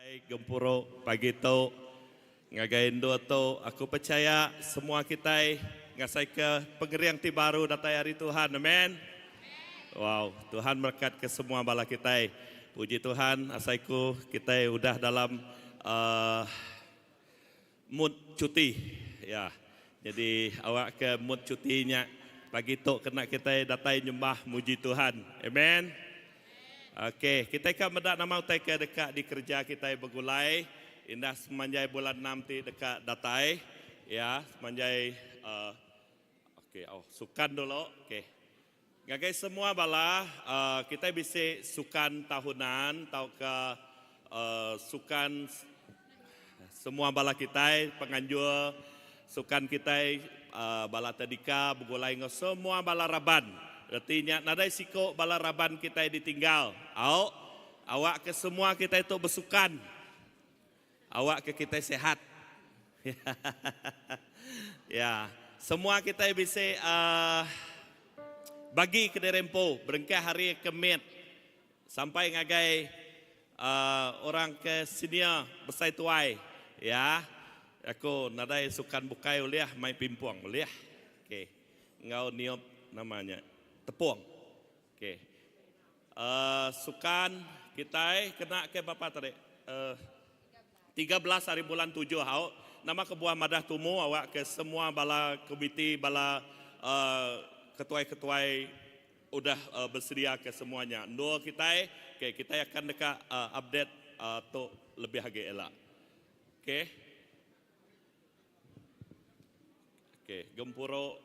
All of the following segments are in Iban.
Datai gempuru pagi tu ngagai endur tu aku pechaya semua kitai ngasaika pengering ti baru datai ari Tuhan. Amen. Wow, Tuhan merekatka semua bala kitai. Puji Tuhan asaiku kitai udah dalam uhh mood cuti. Ya. Jadi awakka mood cuti nya pagi tu kena kitai datai nyembah muji Tuhan. Amen. Okey, kitai ka meda nama utai ke deka dikereja kitai begulai indah semanjai bulan enam ti deka datai. Ya, semanjai uhh okey oh sukan dulu. Okey. Ngagai semua bala uhh kitai bisi sukan tahunan tauka uhh sukan semua bala kitai penganjur sukan kitai bala tadika begulai enggau semua bala raban. Reti nya nadai siko bala raban kitai ditinggal. Au, awakka semua kitai tu besukan. Awakka kitai sihat. Ya, semua kitai bisi uhh bagi kediri empu berengkah hari ke mit. Sampai ngagai orang ke senior besai tuai ya. Aku nadai sukan bukai ulih mai pimpong ulih. Okey. Enggau niup nama nya tepung. Okey. Uhh sukan kitai kena ke bapa tadi uhh 13 hari bulan tujuh au. Nama kebuah madah tumu awak ke semua bala komiti bala uhh ketuai-ketuai Udah besedia ke semua nya endur kitai okay kitai akan deka update tu lebih agi ila. Okay. Okay gempuru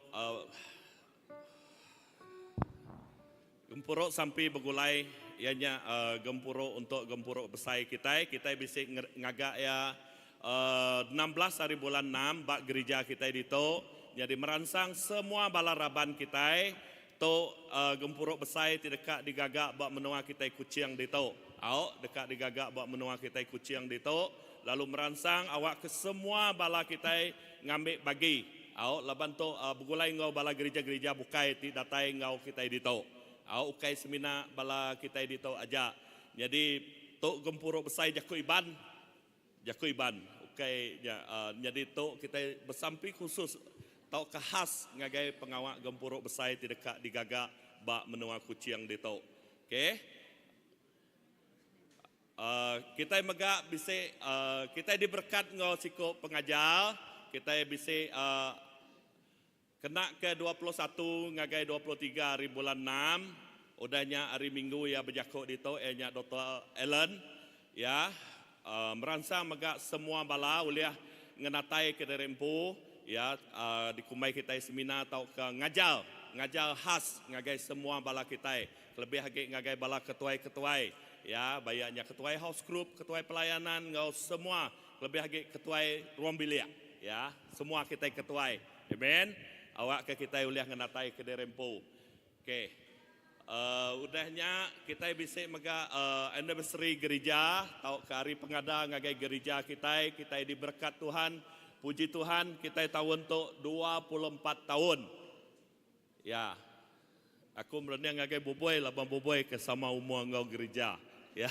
gempuru sampi begulai iya nya gempuru untuk gempuru besai kitai kitai bisi ngaga iya 16 hari bulan enam ba gerija kitai ditu nyadi meransang semua bala raban kitai tu gempuru besai ti deka digaga ba menua kitai Kuching ditu. Au deka digaga ba menua kitai Kuching ditu lalu meransang awakka semua bala kitai ngambi bagi au laban tu begulai enggau bala gerija-gerija bukai ti datai enggau kitai ditu. Au ukai semina bala kitai ditu aja. Nyadi tu gempuru besai jaku Iban. Jaku Iban ukai nya nyadi tu kitai besampi khusus tauka khas ngagai pengawa gempuru besai ti deka digaga ba menua Kuching ditu. Okey. Uhh kitai mega bisi uhh kitai diberekat enggau siku pengajar, kitai bisi uhh Kena ke 21 ngagai 23 hari bulan enam, udah nya hari Minggu iya bejaku ditu iya nya Doktor Allen iya meransang mega semua bala ulih ngenataika diri empu iya dikumbai kitai seminar tauka ngajar ngajar khas ngagai semua bala kitai kelebih agi ngagai bala ketuai-ketuai iya ba iya nya ketuai house group, ketuai pelayanan enggau semua kelebih agi ketuai ruang bilik iya semua kitai ketuai. Amen. Awakka kitai ulih ngenataika diri empu. Okey. Uh, udah nya kitai bisi mega uh, anniversary gerija tauka hari pengada ngagai gerija kitai, kitai diberekat Tuhan. Puji Tuhan kitai taun tu 24 taun. Ya. Aku merening ngagai Boboi laban Boboi ke sama umur enggau gerija. Ya.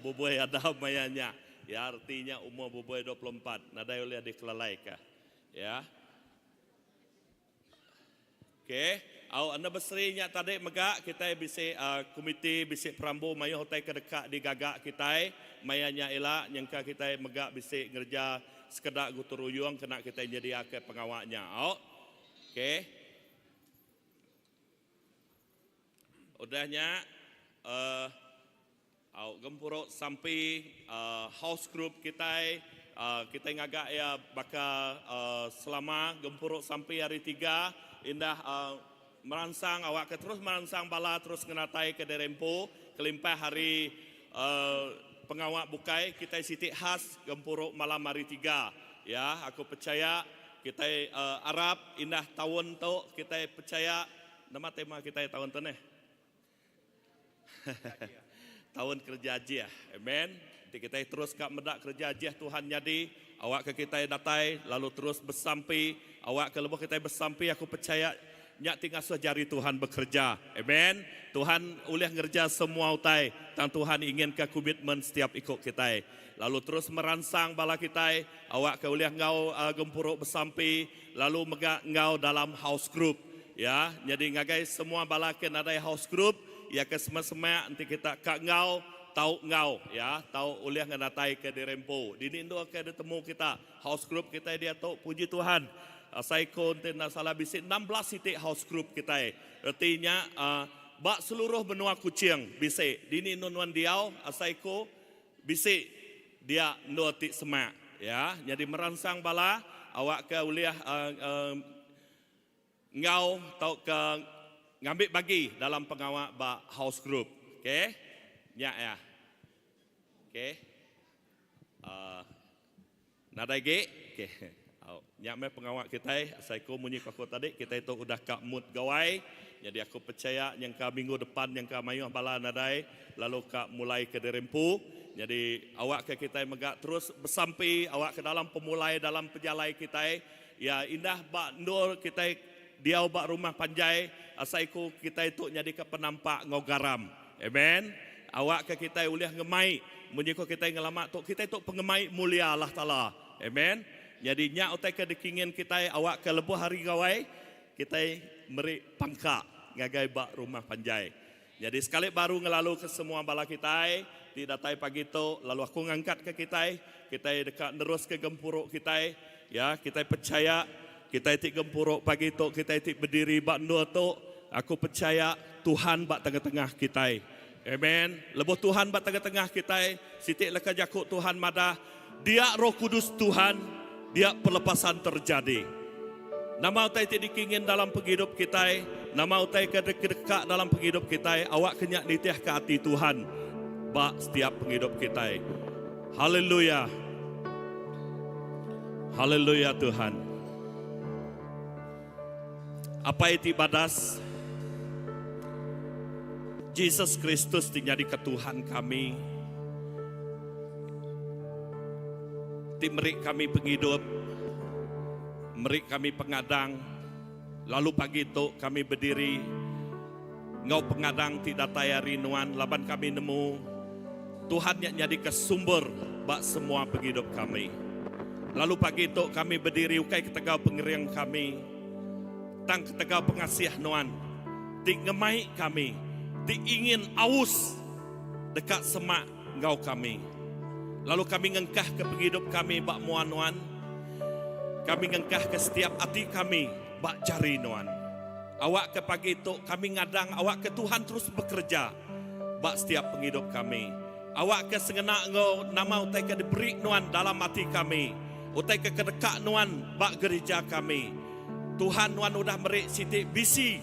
Boboi ada maya nya. Ya, reti nya umur Boboi 24. Nadai ulih dikelalaika. Ya. Okey. Au anniversary nya tadi mega kitai bisi uh, komiti bisi perambu mayuh utai ke deka digaga kitai maya nya ila nyengka kitai mega bisi ngereja sekeda gutung ruyung kena kitai nyediaka pengawa nya. Au. Okey. Udah nya uh, au gempuru sampi uh, house group kitai uh, kitai ngaga iya baka uh, selama gempuru sampi hari tiga indah uh, meransang awakka terus meransang bala terus ngenataika diri empu kelimpah hari uh, pengawa bukai kitai siti khas gempuru malam hari tiga ya aku pechaya Kitai arap indah taun tu kitai pechaya nama tema kitai taun tu neh. Taun kereja ajih. Amen. Enti kitai terus ka meda kereja ajih Tuhan nyadi, awakka kitai datai lalu terus besampi, awakka lebuh kitai besampi aku pechaya. Nya ti ngasuh jari Tuhan bekereja. Amen. Tuhan ulih ngereja semua utai, tang Tuhan inginka komitmen setiap iku kitai. Lalu terus meransang bala kitai awakka ulih enggau gempuru besampi lalu mega enggau dalam house group. Ya, nyadi ngagai semua bala ke nadai house group, iya ke semak-semak enti kita ka enggau, tau enggau ya, tau ulih ngenataika diri empu. Dini endur ke ditemu kita house group kitai diatu, puji Tuhan. Asai ku enti enda salah bisi 16 siti house group kitai. Reti nya ba seluruh menua Kuching bisi. Dini endur nuan diau asai ku Bisi dia endur ti semak ya nyadi meransang bala awakka ulih enggau tauka ngambi bagi dalam pengawa ba house group. Okey. Nya ya. Okey. Uh, Nadai agi. Okey. Au, nya meh pengawa kitai. Asai ku munyi ku aku tadi, kitai tu udah ka mood gawai. Nyadi aku pechaya nyangka minggu depan nyangka mayuh bala nadai lalu ka mulai ke diri empu. Nyadi awakka kitai mega terus besampi awakka dalam pemulai dalam pejalai kitai iya indah ba endur kitai diau ba rumah panjai asai ku kitai tu nyadika penampak enggau garam. Amen. Awakka kitai ulih ngemai munyi ko kitai ngelama tu, kitai tu pengemai mulia Allah Taala. Amen. Nyadi nya utai ke dikingin kitai awakka lebuh hari gawai kitai meri pangka ngagai ba rumah panjai. Nyadi sekali baru ngelaluka semua bala kitai ti datai pagi tu lalu aku ngangkatka kitai, kitai deka neruska gempuru kitai. Ya, kitai pechaya kitai ti gempuru pagi tu, kitai ti bediri ba endur tu, aku pechaya Tuhan ba tengah-tengah kitai. Amen. Lebuh Tuhan ba tengah-tengah kitai, siti leka jaku Tuhan madah, Dia Roh Kudus Tuhan, dia pelepasan terjadi. Nama utai ti dikingin dalam pengidup kitai, nama utai ke deka dalam pengidup kitai, awakka nya nitihka ati Tuhan ba setiap pengidup kitai. Haleluya. Haleluya Tuhan. Apai ti badas, Jesus Kristus ti nyadika Tuhan kami, ti meri kami pengidup, meri kami pengadang, lalu pagi tu kami bediri enggau pengadang ti datai ari Nuan laban kami nemu Tuhan nya nyadika sumber ba semua pengidup kami. Lalu pagi tu kami bediri ukai ketegal pengering kami, tang ketegal pengasih Nuan ti ngemai kami, ti ingin aus deka semak enggau kami. Lalu kami ngengkahka pengidup kami ba mua Nuan. Kami ngengkahka setiap ati kami ba jari Nuan. Awakka pagi tu kami ngadang awakka Tuhan terus bekereja ba setiap pengidup kami. Awakka sengena enggau nama utai ke diberi Nuan dalam ati kami, utai ke kedeka Nuan ba gerija kami. Tuhan Nuan udah meri siti visi,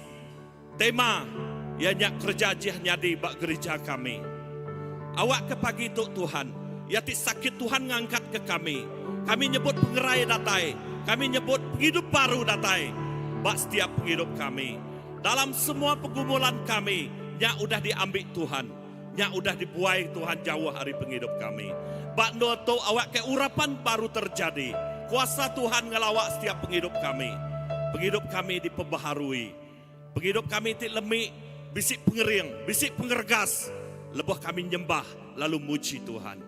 tema, iya nya kereja ajih nyadi ba gerija kami. Awakka pagi tu Tuhan, iya ti sakit Tuhan ngangkatka kami. Kami nyebut pengerai datai, kami nyebut pengidup baru datai ba setiap pengidup kami. Dalam semua pergumulan kami, nya udah diambi Tuhan. Nya udah dibuai Tuhan jauh ari pengidup kami. Ba endur tu awakka urapan baru terjadi. Kuasa Tuhan ngelawa setiap pengidup kami. Pengidup kami diperbaharui. Pengidup kami ti lemi bisi pengering, bisi pengeregas lebuh kami nyembah lalu muji Tuhan.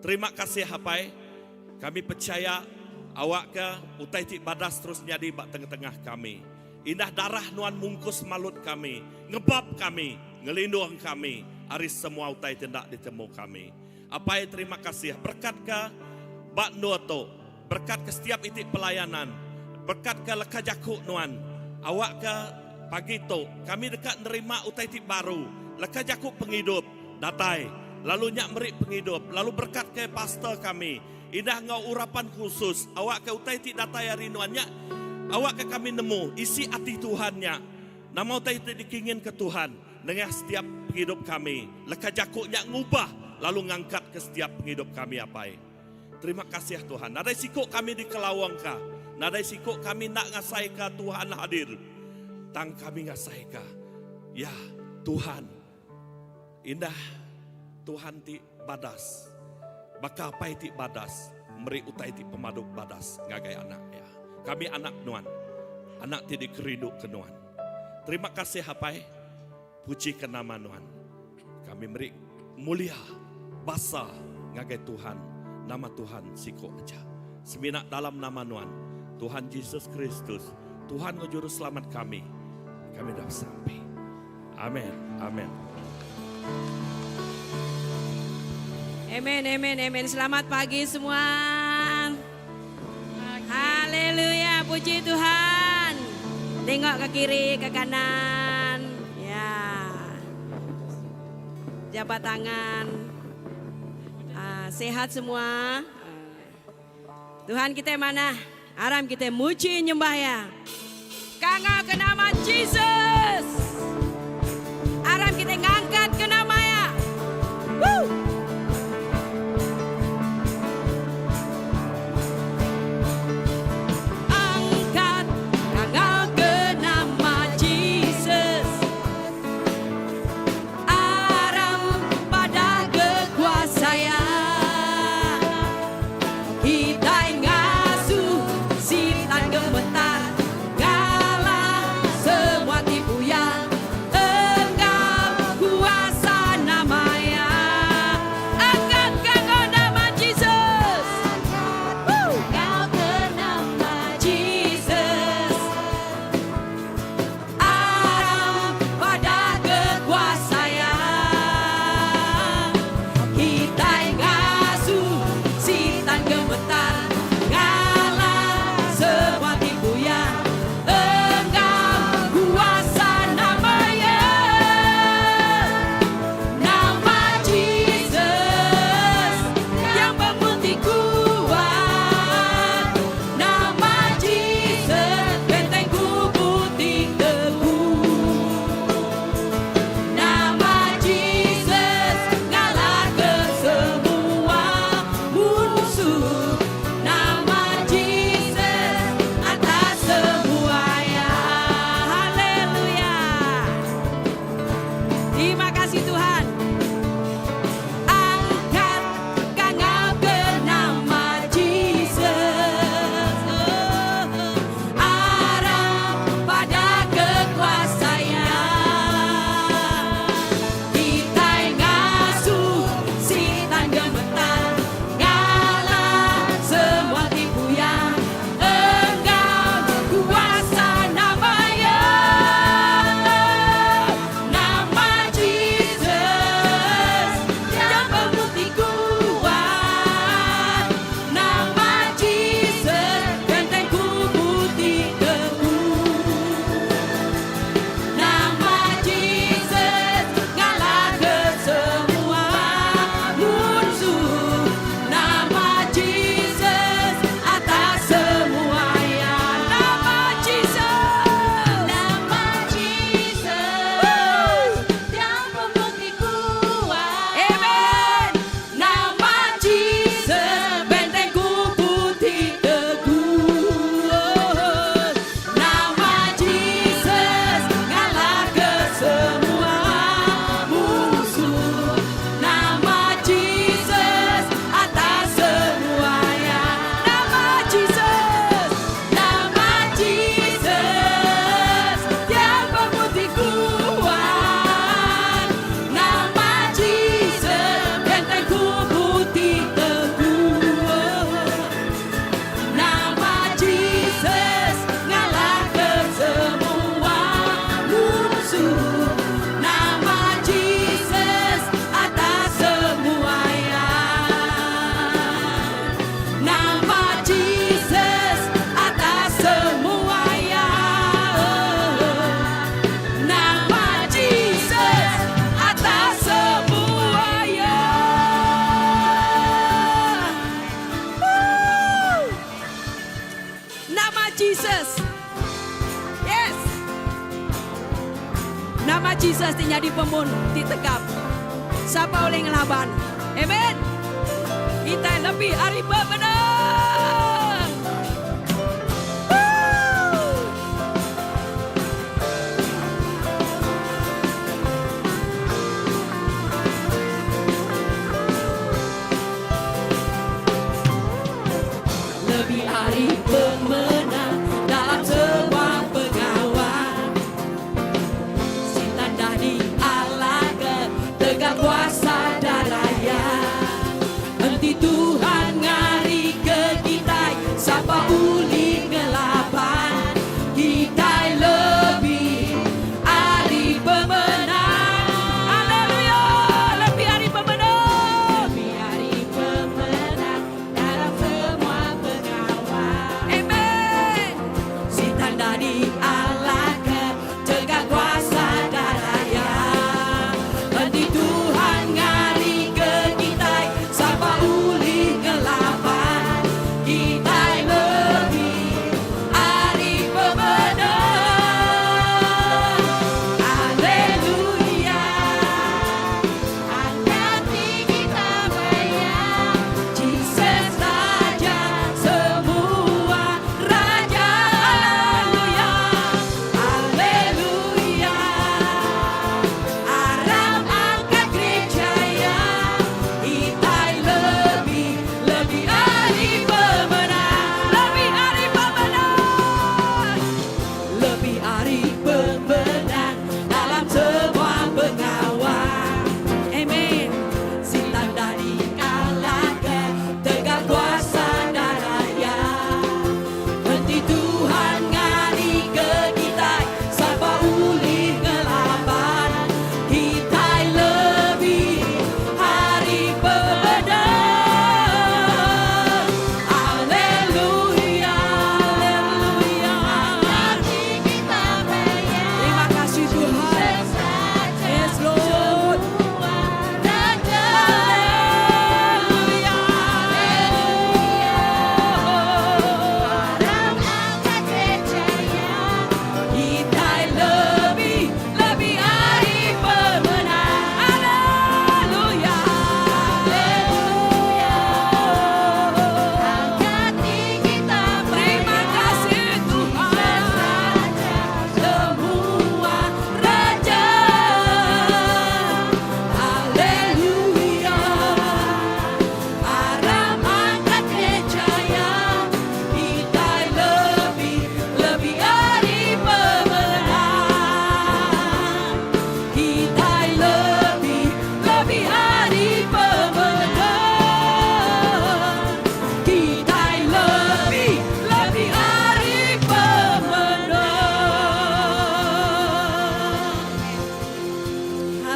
Terima kasih Apai, kami pechaya awakka utai ti badas terus nyadi ba tengah-tengah kami. Indah darah Nuan mungkus malut kami, ngebap kami, ngelindung kami ari semua utai ti enda ditemu kami. Apai terima kasih berekatka ba endur tu, berekatka setiap iti pelayanan, berekatka leka jaku Nuan. Awakka pagi tu kami deka nerima utai ti baru, leka jaku pengidup datai lalu nya meri pengidup lalu berekatka pastor kami. Indah enggau urapan khusus, awakka utai ti datai ari Nuan nya, awakka kami nemu isi ati Tuhan nya, nama utai ti dikinginka Tuhan nengah setiap pengidup kami. Leka jaku nya ngubah lalu ngangkatka setiap pengidup kami, Apai. Terima kasih Tuhan. Nadai siku kami dikelawangka, nadai siku kami enda ngasaika Tuhan hadir. Tang kami ngasaika, Ya, Tuhan. Indah Tuhan ti badas, baka apai ti badas meri utai ti pemadu badas ngagai anak iya. Kami anak Nuan, anak ti dikerinduka Nuan. Terima kasih Apai, puji ke nama Nuan. Kami meri mulia basa ngagai Tuhan, nama Tuhan siko aja. Semina dalam nama Nuan, Tuhan Jesus Kristus, Tuhan enggau Juruselamat kami, kami dah besampi. Amen. Amen. Amen, amen, amen. Selamat pagi semua. Haleluya, puji Tuhan. Tengok ke kiri, ke kanan. Ya. Jabat tangan. Ah, sehat semua. Ah. Tuhan kita mana? Aram kita muji nyembah ya. Kangau ke nama Jesus. Aram kita ngangkat ke nama ya. Woo! Angkat kangau ke nama Jesus. Aram pada kekuasaan. Kitai ngasuh sitan gemetar ngalah semua tipu iya enggau kuasa nama iya. Angkat kangau nama Jesus. Kangau ke nama Jesus. Aram pada kekuasa iya. Kitai ngasuh sitan gemetar ngalah semua tipu iya enggau kuasa nama iya. Nama Jesus yang pemutih kuat. Nama Jesus benteng ku putih teguh. Nama Jesus ngalah ke semua musuh. Nama Jesus atas semuanya. Haleluya. Terima kasih Tuhan. Angkat kangau ke nama Jesus. Oh, aram pada kekuasaan. Kitai ngasuh sitan gemetar ngalah semua tipu iya enggau kuasa nama iya. Nama Jesus yang pemutih kuat. Nama Jesus bentengku putih teguh. Nama Jesus ngalah ke semua musuh. Nama Jesus atas semuanya. Nama Jesus. Nama Jesus yang pemutih kuat. Amen. Nama Jesus bentengku putih teguh. Nama Jesus ngalah ke semua musuh. Nama Jesus atas semuanya. Nama Jesus, nama Jesus yang pemutih kuat. Nama Jesus bentengku putih teguh. Nama Jesus ngalah ke semua musuh. Nama Jesus atas semuanya. Nama Jesus atas semuanya. Nama Jesus atas semuanya. Woo! Nama Jesus. Yes. Nama Jesus ti nyadi pemun ti tegap. Sapa ulih ngelaban. Amen. Kitai lebih ari pemenang. Woo! Lebih ari pemenang dalam semua pengawa.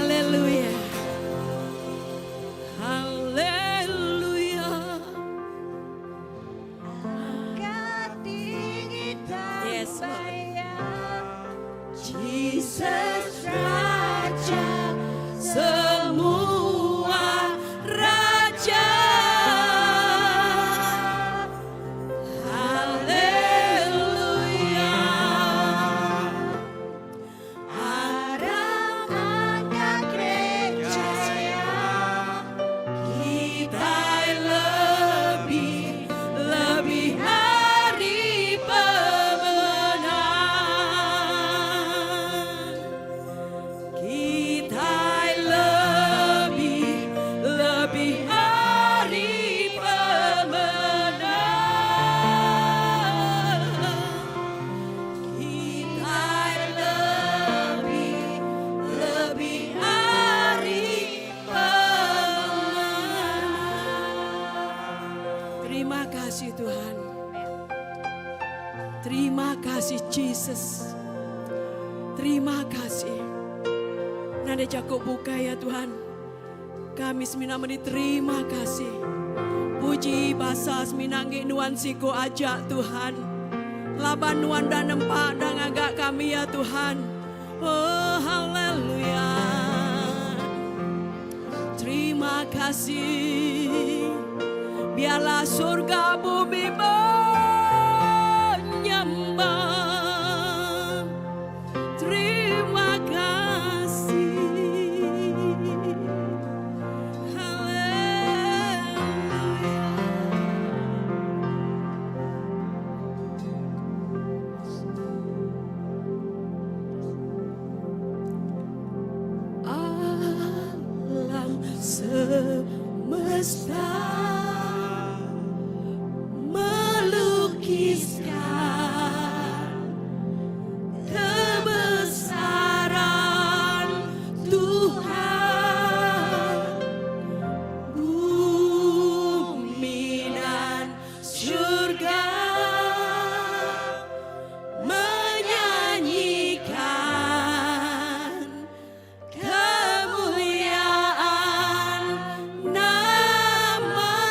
Haleluya. Haleluya. Yes, Lord. Jesus Raja semua raja. Haleluya. Aram angkat gereja kita lebih lebih ari pemenang. Kita lebih lebih ari pemenang. Kita lebih lebih ari pemenang. Terima kasih Tuhan. Terima kasih Jesus. Terima kasih. Nada Jakob buka ya Tuhan. Kami semina meri terima kasih. Puji basa semina ngi nuan siko aja Tuhan. Laban nuan dan nempak dan agak kami ya Tuhan. Oh haleluya. Terima kasih. Biarlah surga bumi menyembah. Terima kasih. Haleluya. Alam semesta melukiskan kebesaran Tuhan bumi dan surga menyanyikan kemuliaan namamu.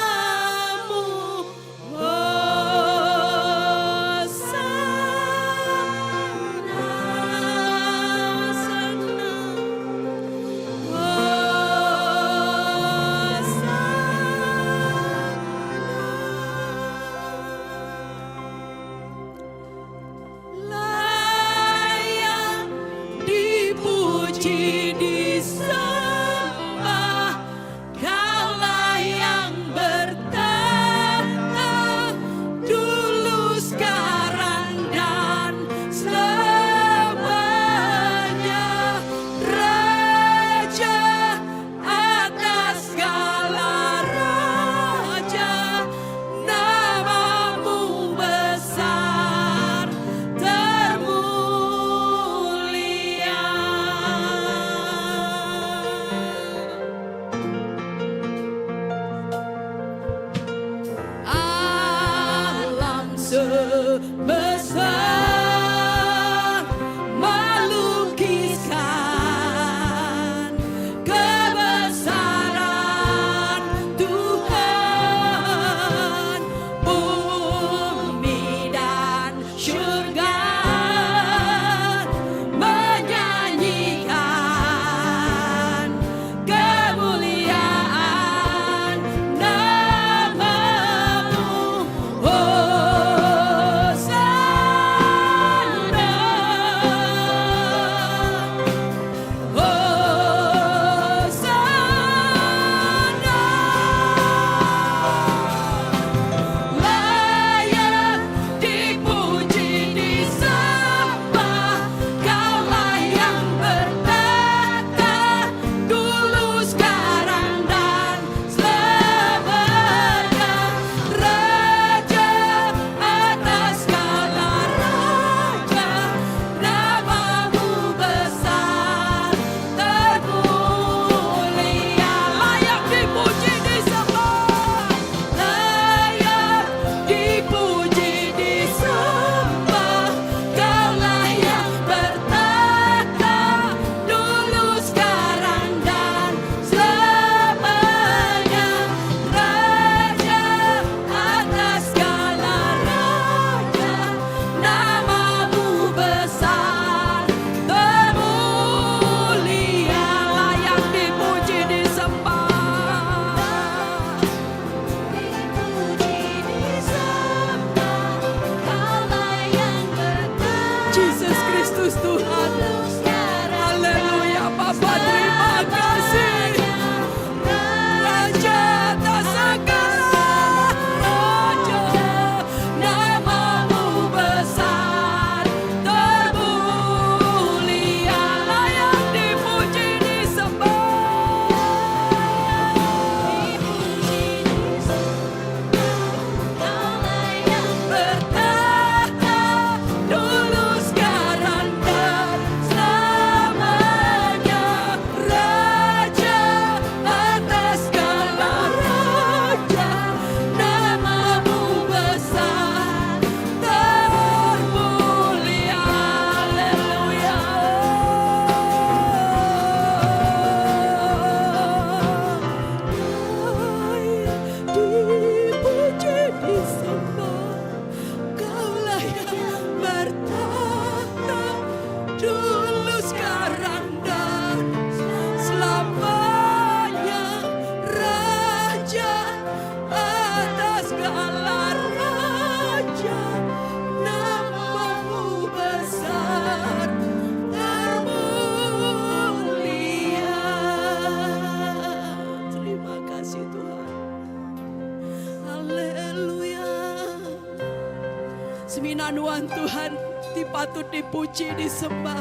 Semina nuan Tuhan ti patut dipuji disembah.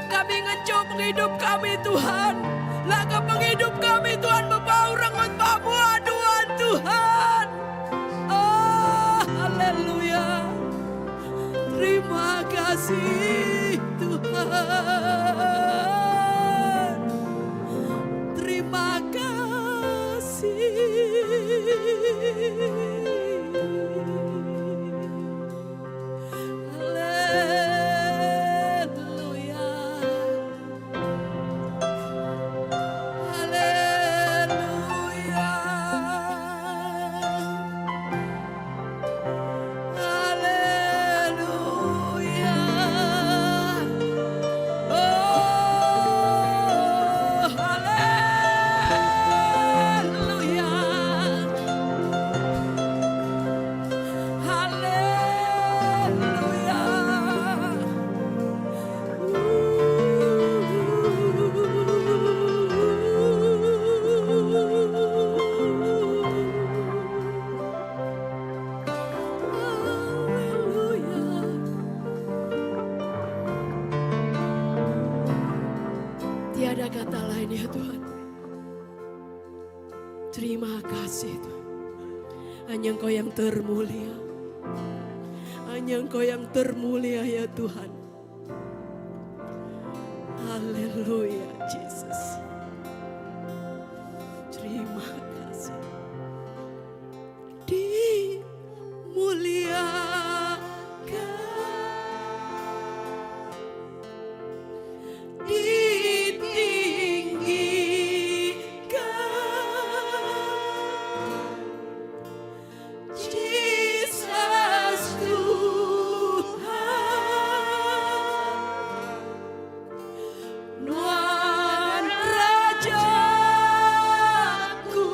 Kami ngenjuk pengidup kami Tuhan. Laka pengidup kami Tuhan bebau rengut ba mua nuan Tuhan. Oh haleluya. Terima kasih Tuhan. Terima kasih. Haleluya. Haleluya. Haleluya. Oh, haleluya. Haleluya. Haleluya. Tiada kata lain ya Tuhan. Terima kasih Tuhan. Hanya Engkau yang termulia. Hanya Engkau yang termulia ya Tuhan. Haleluya Jesus. Terima kasih. Dimuliakan. Ditinggikan. Jesus Tuhan. Nuan Rajaku.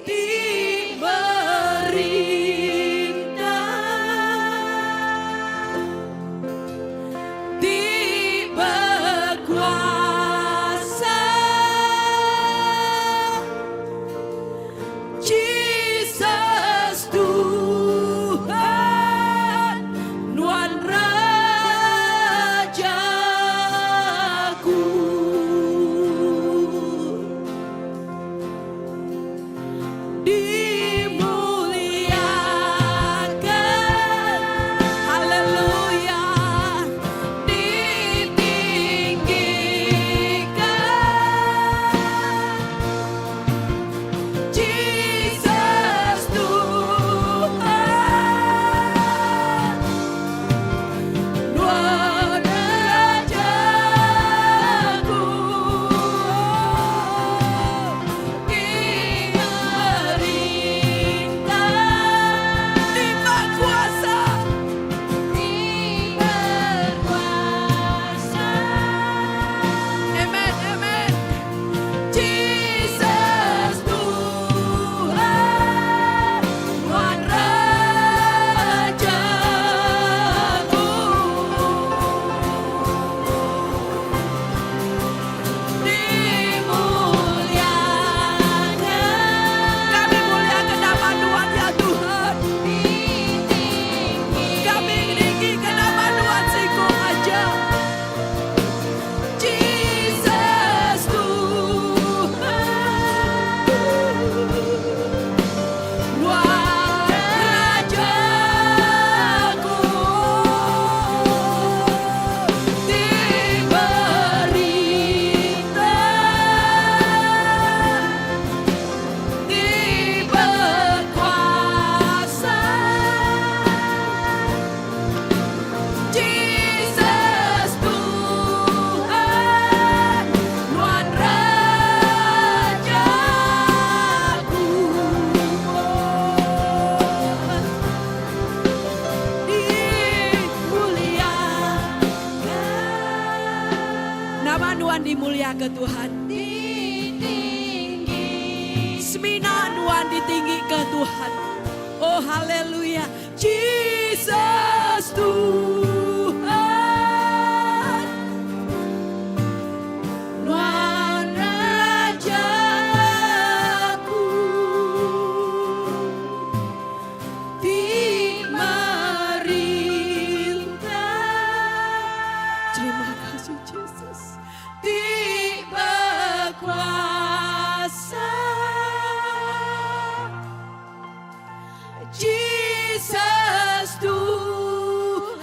Ti merintah. Ti berkuasa. Jesus Tuhan, Nuan Rajaku. Dimuliakan, haleluya, ditinggikan. Jesus Tuhan, Nuan Rajaku. Ti merintah, ti berkuasa, Ti berkuasa. Amen, amen. Jesus Tuhan, Nuan Rajaku. Dimuliakan. Kami muliakan nama Tuhan ya Tuhan. Kami tinggikan nama Tuhan siku aja. Jesus Tuhan, Nuan Rajaku. Ti merintah, ti berkuasa. Jesus Tuhan, Nuan Rajaku. Dimuliakan. Nama Nuan dimuliakan Tuhan. Ditinggi. Semina Nuan ditinggikan Tuhan. Oh haleluya. Jesus Tuhan. Nuan Rajaku. Jesus ti bekuasa. Jesus Tuhan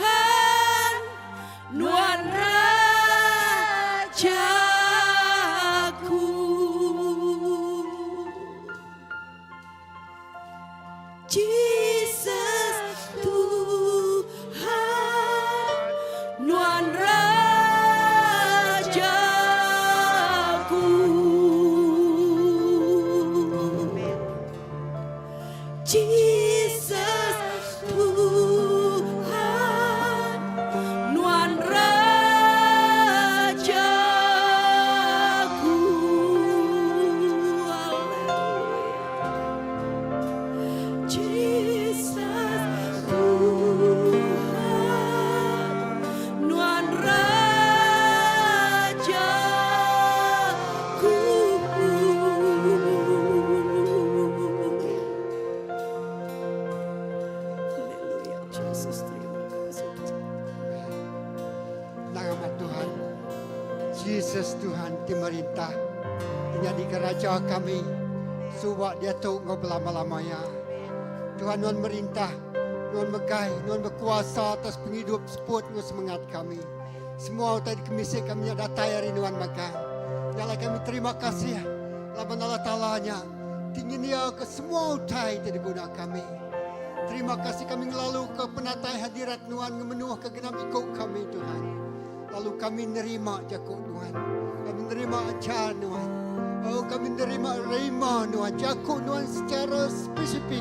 nuan Raja ku. Jesus Tuhan nuan Raja ku. Jesus Tuhan nuan Raja ku. Haleluya. Jesus Tuhan nuan Raja ku. Haleluya Jesus terima kasih. Nama Tuhan Jesus Tuhan ti merintah nyadi ke raja kami suba diatu enggau belama-lama iya. Tuhan nuan merintah, nuan megai, nuan bekuasa atas pengidup seput enggau semengat kami. Semua utai dikemisi kami nya datai ari nuan magang. Nya alai kami terima kasih laban Allah Taala nya ti nyendiaka semua utai ti diguna kami. Terima kasih kami ngelaluka penatai hadirat nuan ngemenuhka genap iku kami Tuhan. Lalu kami nerima jaku nuan. Kami nerima ajar nuan. Oh, kami nerima rema nuan, jaku nuan secara spesifik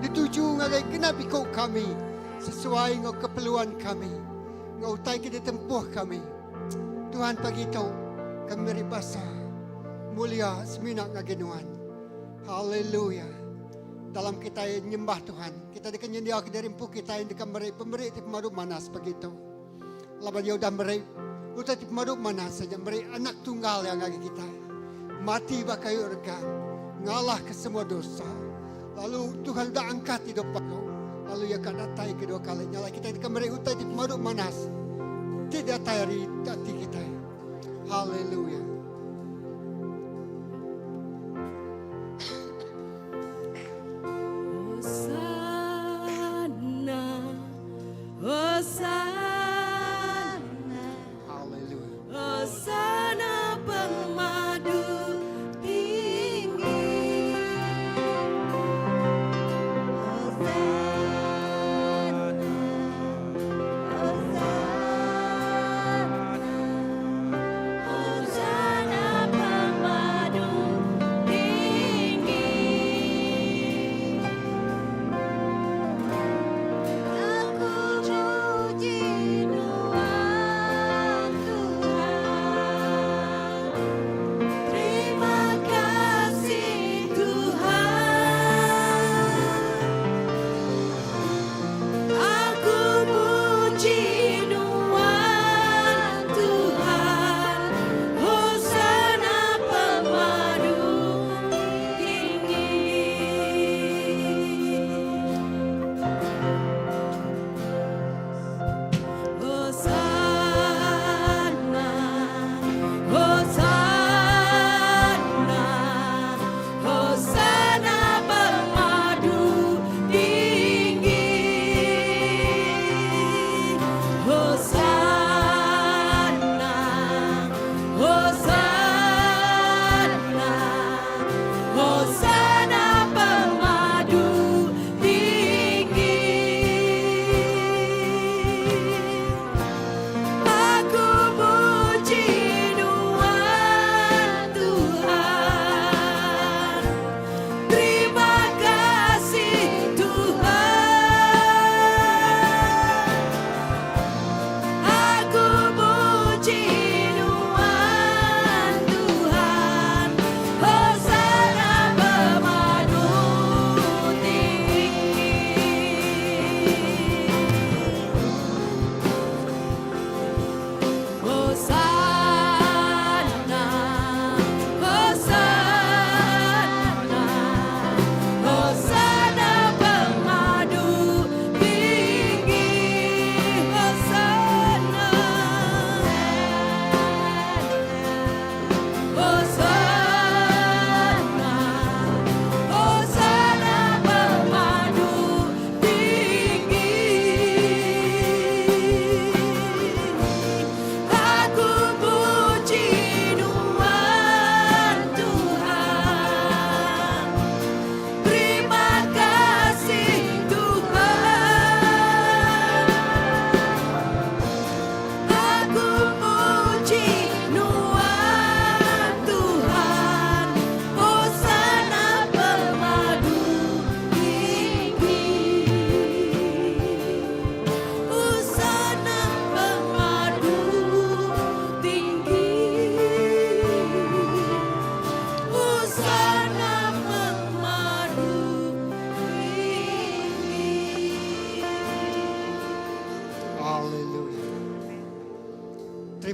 dituju ngagai genap iku kami sesuai enggau keperluan kami, enggau utai ke ditempuh kami. Tuhan pagi tu kami meri basa mulia semina ngagai nuan. Haleluya. Dalam kitai nyembah Tuhan, kitai deka nyendiaka diri empu kitai deka meri pemeri ti pemadu manah sepagi tu. Laban iya udah meri utai ti pemadu manah saja meri anak tunggal iya ngagai kitai. Mati ba kayu regang, ngalahka semua dosa. Lalu Tuhan udah angkat idup baru, lalu iya ka datai kedua kali. Nya alai kitai deka meri utai ti pemadu manah ti datai ari ati kitai. Haleluya. Hosana, Hosana, Haleluya. Hosana pemadu tinggi. Hosana, Hosana, Hosana.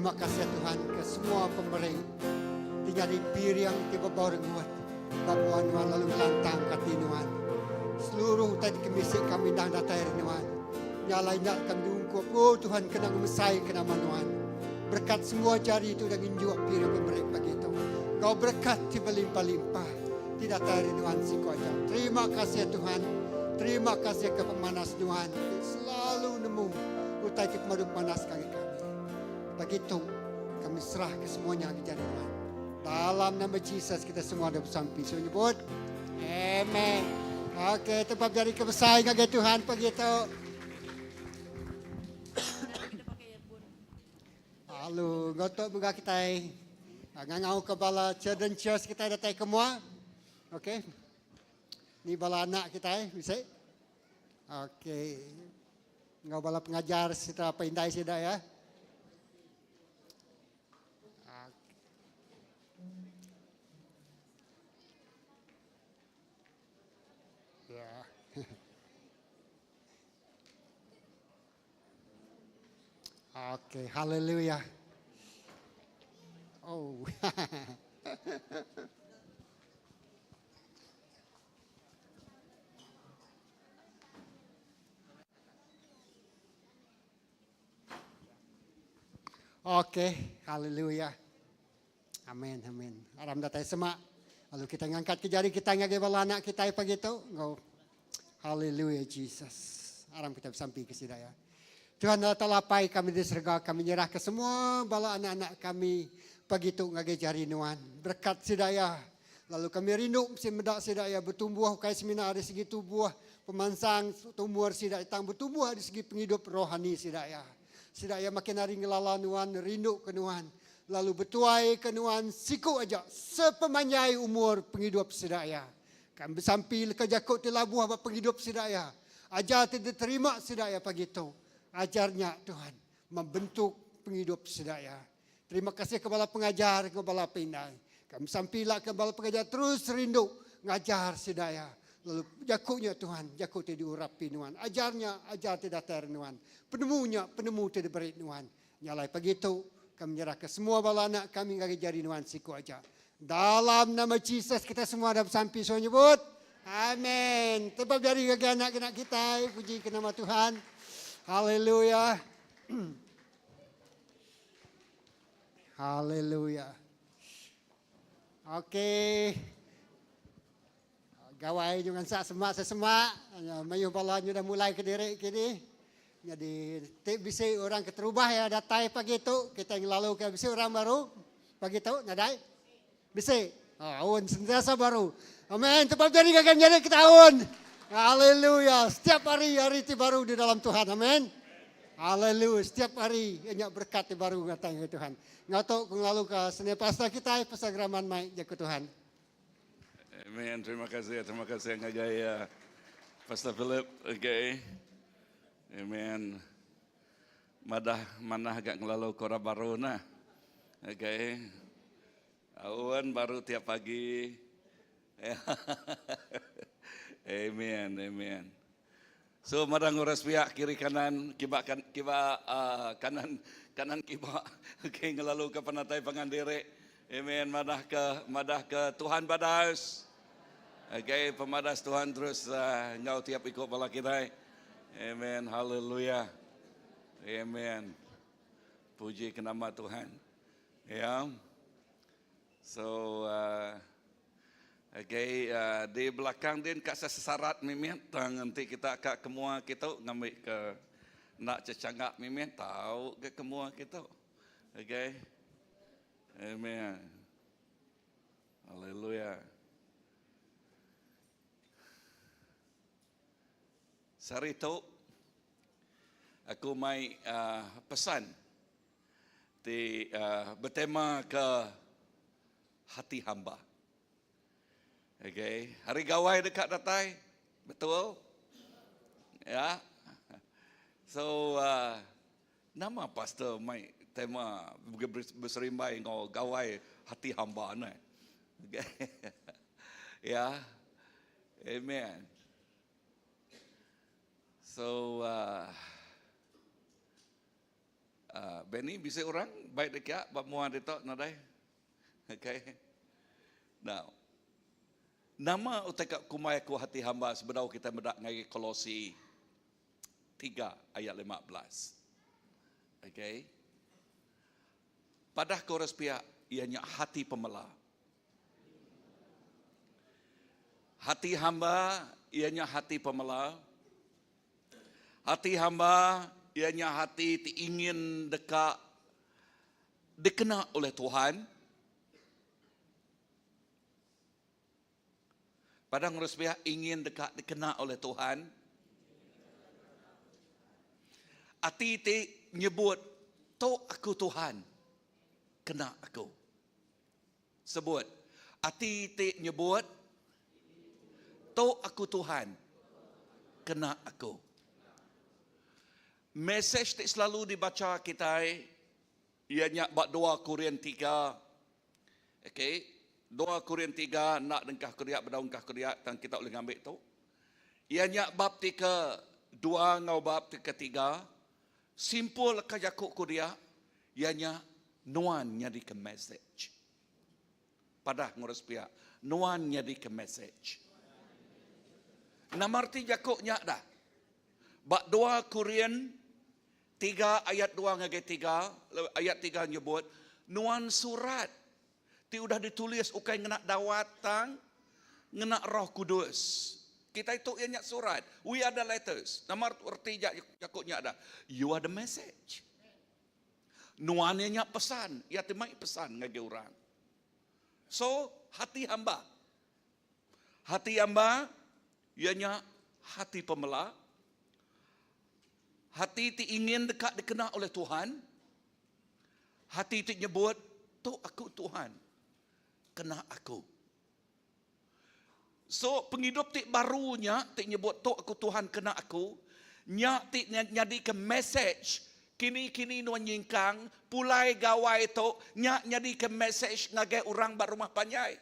Terima kasih Tuhan ke semua pemeri ti nyadi piring ti bebau rengut ba mua Nuan lalu ngelantangka ati Nuan. Seluruh utai ti kemisi kami endang datai ari Nuan. Nya alai enda kami diungkup, oh Tuhan kena ngemesaika nama Nuan. Berekat semua jari ti udah ngenjuk piring pemeri pagi tu. Enggau berekat ti belimpah-limpah ti datai ari Nuan siku aja. Terima kasih Tuhan. Terima kasih ke pemanas Nuan ti selalu nemu utai ti pemadu panas ngagai kami. Pagi tu kami serah ke semuanya ngagai jari Nuan. Dalam nama Jesus kita semua ada besampi. So nyebut Amen. Okey, tempat jari ke besai ngagai Tuhan pagi tu. Lalu ngotok mega kitai ngangau ke bala children church kitai datai ke mua. Okey. Ni bala anak kitai bisi. Okey. Enggau bala pengajar serta apai indai sida ya. Ya. Okey, haleluya. Oh. Okey, haleluya. Amen, amen. Aram datai semak. Lalu kita ngangkat ke jari kita ngagai bala anak kita pagi tu. Ngau. Haleluya Jesus. Aram kita besampi ke sida ya. Tuhan Allah Taala Apai kami di serega, kami nyerah ke semua bala anak-anak kami pagi tu ngagai jari Nuan. Berkat sida ya. Lalu kami rindu mesti meda sida ya bertumbuh ukai semina ari segi tubuh pemansang tumur sida tang bertumbuh ari segi pengidup rohani sida ya. Sida iya makin hari ngelala nuan, rindu ke nuan, lalu betuai ke nuan siku aja sepemanjai umur pengidup sida iya. Kami besampi leka jaku ti labuh ba pengidup sida iya. Ajar ti diterima sida iya pagi tu, ajar nya Tuhan membentuk pengidup sida iya. Terima kasih ke bala pengajar enggau bala apai indai. Kami besampi ila ke bala pengajar terus rindu ngajar sida iya. Lalu jaku nya Tuhan, jaku ti diurapi nuan. Ajar nya, ajar ti datai ari nuan. Penemu nya, penemu ti diberi nuan. Nya alai pagi tu, kami nyerahka semua bala anak kami ngagai jari nuan siku aja. Dalam nama Jesus kita semua dah besampi suah nyebut. Amen. Tebab jari ngagai anak-anak kitai, puji ke nama Tuhan. Haleluya. Haleluya. Okey. Gawai nyu ngansak semak sesemak mayuh bala nyu dah mulai kediri kini. Nyadi ti bisi orang keterubah iya datai pagi tu kitai ngelalu ke bisi orang baru pagi tu nadai? Bisi. Aun sentiasa baru. Amen. Tebal jari ngagai menyadi kita aun. Haleluya. Setiap hari hari ti baru di dalam Tuhan. Amen. Haleluya. Setiap hari nya berkat ti baru ngatai ngagai Tuhan. Enggau tu ku ngelalu ke senior pastor kitai pastor Graman mai jaku Tuhan. Amen. Terima kasih. Terima kasih ngagai uh, Pastor Philip. Okay. Amen. Madah manah agak ngelalu ke orang baru nah. Okay. Awan baru tiap pagi. amen. Amen. So madah nguras pihak kiri kanan kiba kan kiba uh, kanan kanan kiba okay ngelalu ke penatai pangan diri. Amen madah ke madah ke Tuhan badas. Okay pemadas Tuhan terus uh, enggau tiap iku bala kitai. Amen haleluya. Amen. Puji ke nama Tuhan. Ya. Yeah. So uh, okay, uh, di belakang din ka sesarat mimit tang enti kita ka kemua kitu ngambi ke enda cecangak mimit tau ke kemua kitu. Okay. Amen. Haleluya. Sehari tu aku mai uh, pesan ti betema ke hati hamba. Okay, hari gawai deka datai, betul? Ya. So uh, nama pastor mai tema berserimbai enggau gawai hati hamba ne. Okay. ya. Amen. So uh, Benny bisi orang bai deka ba mua ditu nadai. Okay. Now, nama utai ka kumbai aku hati hamba sebedau kita meda ngagai Kolosi 3 ayat 15. Okay. Padah ke orang sepiak iya nya hati pemela. Hati hamba iya nya hati pemela. Hati hamba iya nya hati ti ingin deka dikena oleh Tuhan. Padang ngurus pihak ingin deka dikena oleh Tuhan. Ati ti nyebut, Tu aku Tuhan, kena aku. Sebut, ati ti nyebut, Tu aku Tuhan, kena aku. Mesej ti selalu dibacha kitai iya nya ba dua Korin tiga. Okey, dua Korin tiga enda dengkah ke dia bedau engkah ke dia tang kita ulih ngambi tu. Iya nya bab ti ke dua enggau bab ti ketiga. Simpul leka jaku ku dia iya nya nuan nyadika mesej. Padah ngurus pia, nuan nyadika mesej. Nama reti jaku nya dah? Ba dua Korin tiga ayat dua ngagai tiga, ayat tiga nyebut, nuan surat ti udah ditulis ukai ngena dawat tang ngena Roh Kudus. Kitai tu iya nya surat. We are the letters. Nama reti jaku nya dah? You are the message. Nuan iya nya pesan, iya ti mai pesan ngagai orang. So, hati hamba. Hati hamba iya nya hati pemela. Hati ti ingin deka dikena oleh Tuhan. Hati ti nyebut, tu aku Tuhan, kena aku. So, pengidup ti baru nya ti nyebut tu aku Tuhan kena aku, nya ti nyadika message kini-kini nuan nyingkang pulai gawai tu nya nyadika message ngagai orang ba rumah panjai.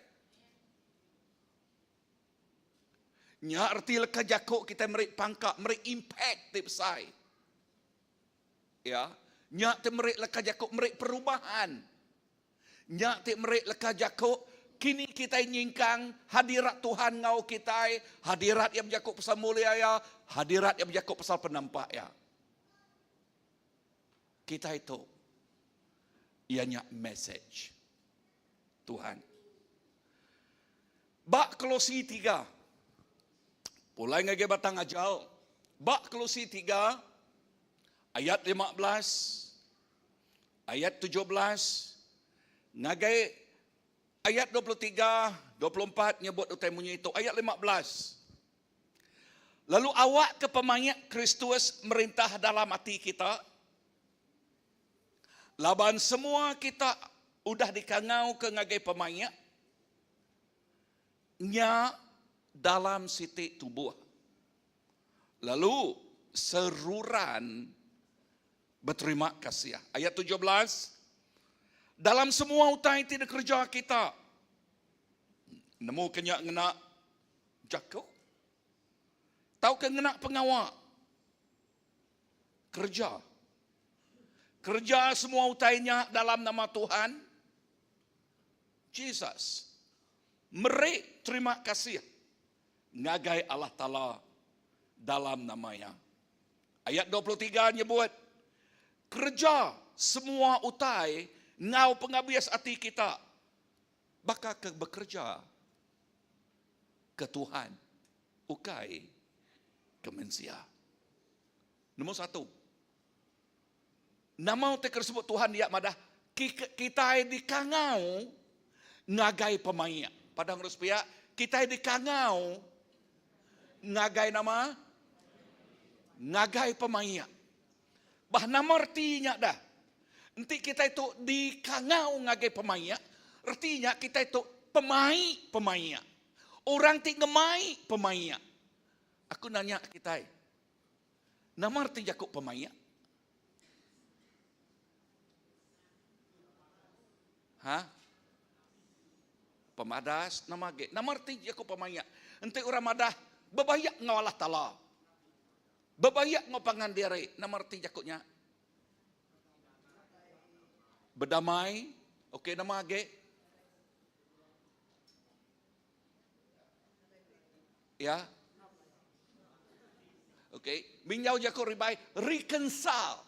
Nya reti leka jaku kitai meri pangka, meri impact ti besai. Ya, nya ti meri leka jaku meri perubahan. Nya ti meri leka jaku, Kini kitai nyingkang hadirat Tuhan enggau kitai, hadirat Iya bejaku pasal mulia Iya, hadirat Iya bejaku pasal penampak Iya. Kitai tu iya nya mesej Tuhan. Ba Kolosi tiga, pulai ngagai batang ajal, ba Kolosi tiga ayat 15 Ayat 17 ngagai ayat 23, 24 nyebut utai munyi tu. Ayat 15. Lalu awak ke pemaik Kristus merintah dalam ati kita. Laban semua kita udah dikangau ke ngagai pemaik nya dalam siti tubuh. Lalu seruran Beterima kasih. Ayat 17, Dalam semua utai ti dikereja kita, nemu ke nya ngena jaku tauka ngena pengawa kereja. Kereja semua utai nya dalam nama Tuhan Jesus. Meri terima kasih ngagai Allah Taala dalam nama Iya. Ayat 23 nyebut, Kereja semua utai enggau pengabis ati kita baka ke bekereja ke Tuhan, ukai ke mensia. Nombor satu, nama utai ke disebut Tuhan dia madah kitai dikangau ngagai pemaik. Padang terus pia, kitai dikangau ngagai nama? Ngagai pemaik. Bah nama reti nya dah? Enti kitai tu dikangau ngagai pemaik, reti nya kitai tu pemai pemaik. Orang ti ngemai pemaik. Aku nanya kitai, Nama reti jaku pemaik? Ha? Pemadas nama agi? Nama reti jaku pemaik? Enti orang madah bebaik enggau Allah Taala. Bebaik enggau pangan diri, nama reti jaku nya? Bedamai, okey nama agi? Ya. Okey, minjau jaku ribai reconcile.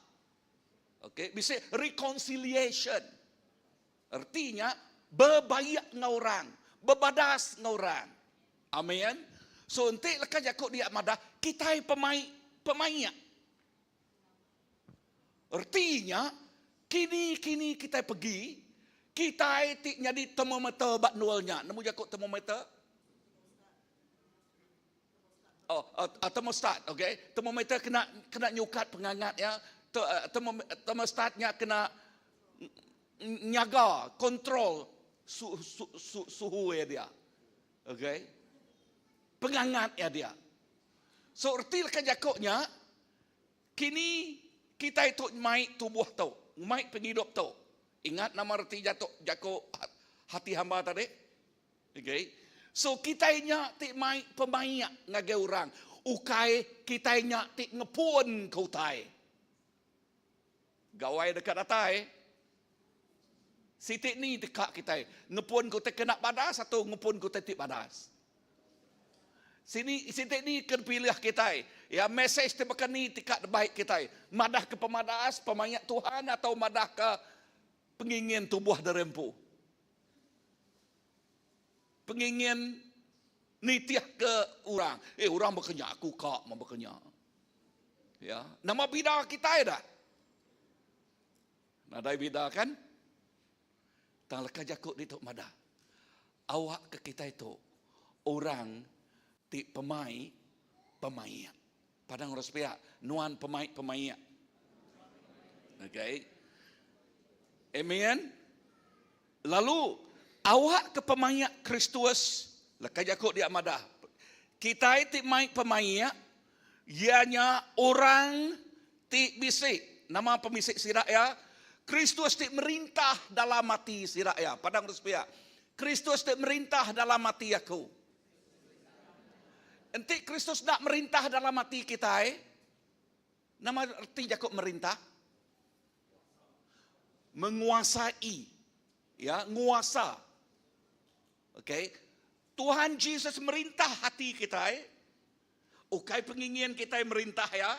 Okey, bisi reconciliation. Reti nya bebaik enggau orang, bebadas enggau orang. Amen. So enti leka jaku dia madah kitai pemai pemaik. Reti nya kini-kini kitai pegi, kitai ti nyadi termometer ba endur nya. Nemu jaku termometer? Oh, uh, thermostat, okay. Thermometer kena kena nyukat pengangat ya. Thermostat nya kena nyaga, kontrol su, su, su, suhu ya dia. Okay. Pengangat ya dia. So erti leka jaku nya kini kitai tu mai tubuh tu, mai pengidup tu. Ingat nama reti jaku jaku hati hamba tadi? Okay. So kitai nya ti mai pemaik ngagai orang, ukai kitai nya ti ngepun ke utai. Gawai deka datai. Siti ni deka kitai ngepun ke utai kena badas atau ngepun ke utai ti badas. Sini siti ni ke dipilih kitai. Ya message ti baka ni ti ka dibai kitai. Madah ke pemadas, pemaik Tuhan atau madah ke pengingin tubuh diri empu. Pengingin nitih ke orang. Eh orang baka nya aku ka meh baka nya. Ya, nama bida kitai dah? Nadai bida kan? Tang leka jaku ditu madah. Awak ke kitai tu orang ti pemai pemaik. Padang orang sepiak, nuan pemai pemaik. Okay. Amen. Lalu awak ke pemaik Kristus, leka jaku dia madah, kitai ti mai pemaik iya nya orang ti bisi, nama pemisi sida iya? Kristus ti merintah dalam ati sida iya. Padang terus pia. Kristus ti merintah dalam ati aku. Enti Kristus enda merintah dalam ati kitai, nama reti jaku merintah? Menguasai. Ya, nguasa. Okay. Tuhan Jesus merintah hati kitai. Ukai pengingin kitai merintah ya.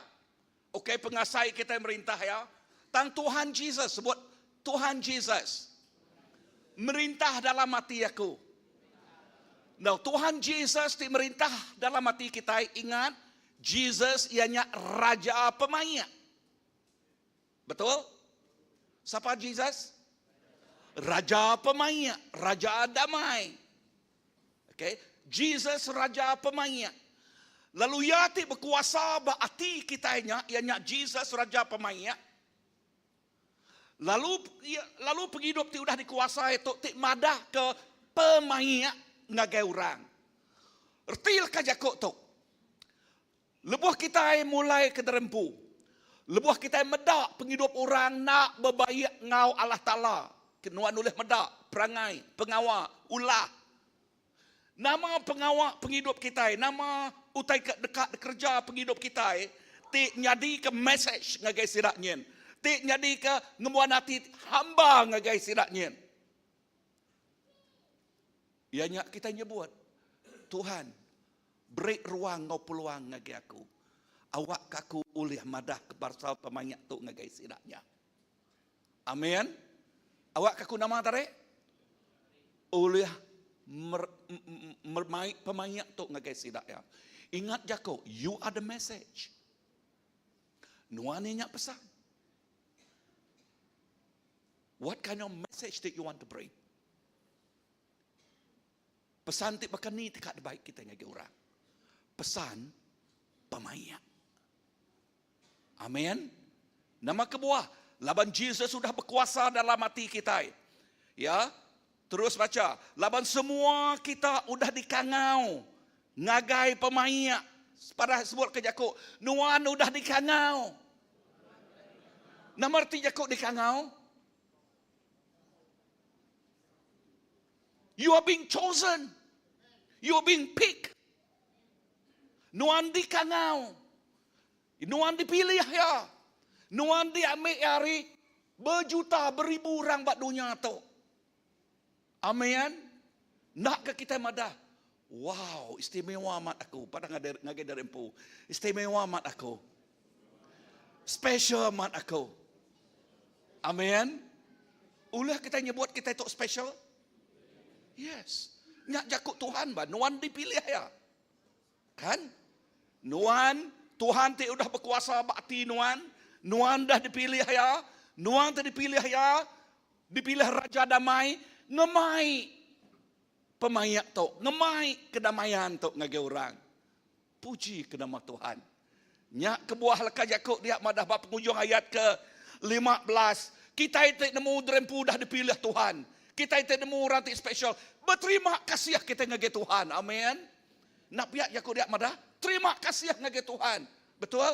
Ukai pengasai kitai merintah ya. Tang Tuhan Jesus sebut Tuhan Jesus merintah dalam ati aku. Now Tuhan Jesus ti merintah dalam ati kitai ingat Jesus iya nya raja pemaik. Betul? Sapa Jesus? Raja pemaik, raja damai. Okay. Jesus raja pemaik. Lalu iya ti bekuasa ba ati kitai nya, iya nya Jesus raja pemaik. Lalu lalu pengidup ti udah dikuasa itu ti madah ke pemaik ngagai orang. Reti leka jaku tu. Lebuh kitai mulai ke derempu, lebuh kitai meda pengidup orang enda bebaik enggau Allah Taala, ke nuan ulih meda perangai, pengawa, ulah. Nama pengawa pengidup kitai, nama utai ke deka dikereja pengidup kitai ti nyadika mesej ngagai sida nyin, ti nyadika ngembuan ati hamba ngagai sida nyin. Iya nya kitai nyebut, Tuhan, Beri ruang enggau peluang ngagai aku. Awakka aku ulih madahka pasal pemaik tu ngagai sida nya. Amin. Awakka aku nama tadi? Ulih mai pemaik tu ngagai sida iya. Ingat jaku, you are the message. Nuan iya nya pesan. What kind of message that you want to bring? Pesan ti baka ni ti ka dibai kitai ngagai orang? Pesan pemaik. Amin. Nama kebuah? Laban Jesus udah bekuasa dalam ati kitai. Ya. Terus baca, laban semua kita udah dikangau ngagai pemaik. Padah sebut ke jaku, nuan udah dikangau. Nama reti jaku dikangau? You are being chosen. You are being picked. Nuan dikangau. Nuan dipilih ya. Nuan diambil ari. Bejuta beribu orang ba dunya tu. Amen. Enda ke kitai madah, wow, istimewa amat aku. Padah ngagai diri empu, istimewa amat aku. Special amat aku. Amen. Ulih kitai nyebut kitai tu special? Yes. Nya jaku Tuhan ba nuan dipilih iya. Kan? Nuan, Tuhan ti udah bekuasa ba ati nuan, nuan dah dipilih iya, nuan ti dipilih iya, dipilih Raja Damai, ngemai pemaik tu, ngemai kedamaian tu ngagai orang. Puji ke nama Tuhan. Nya kebuah leka jaku dia madah ba pengujung ayat ke 15, kitai ti nemu derempu udah dipilih Tuhan. Kitai ti nemu orang ti special, beterima kasih kitai ngagai Tuhan. Amen. Enda pia jaku dia madah, terima kasih ngagai Tuhan. Betul?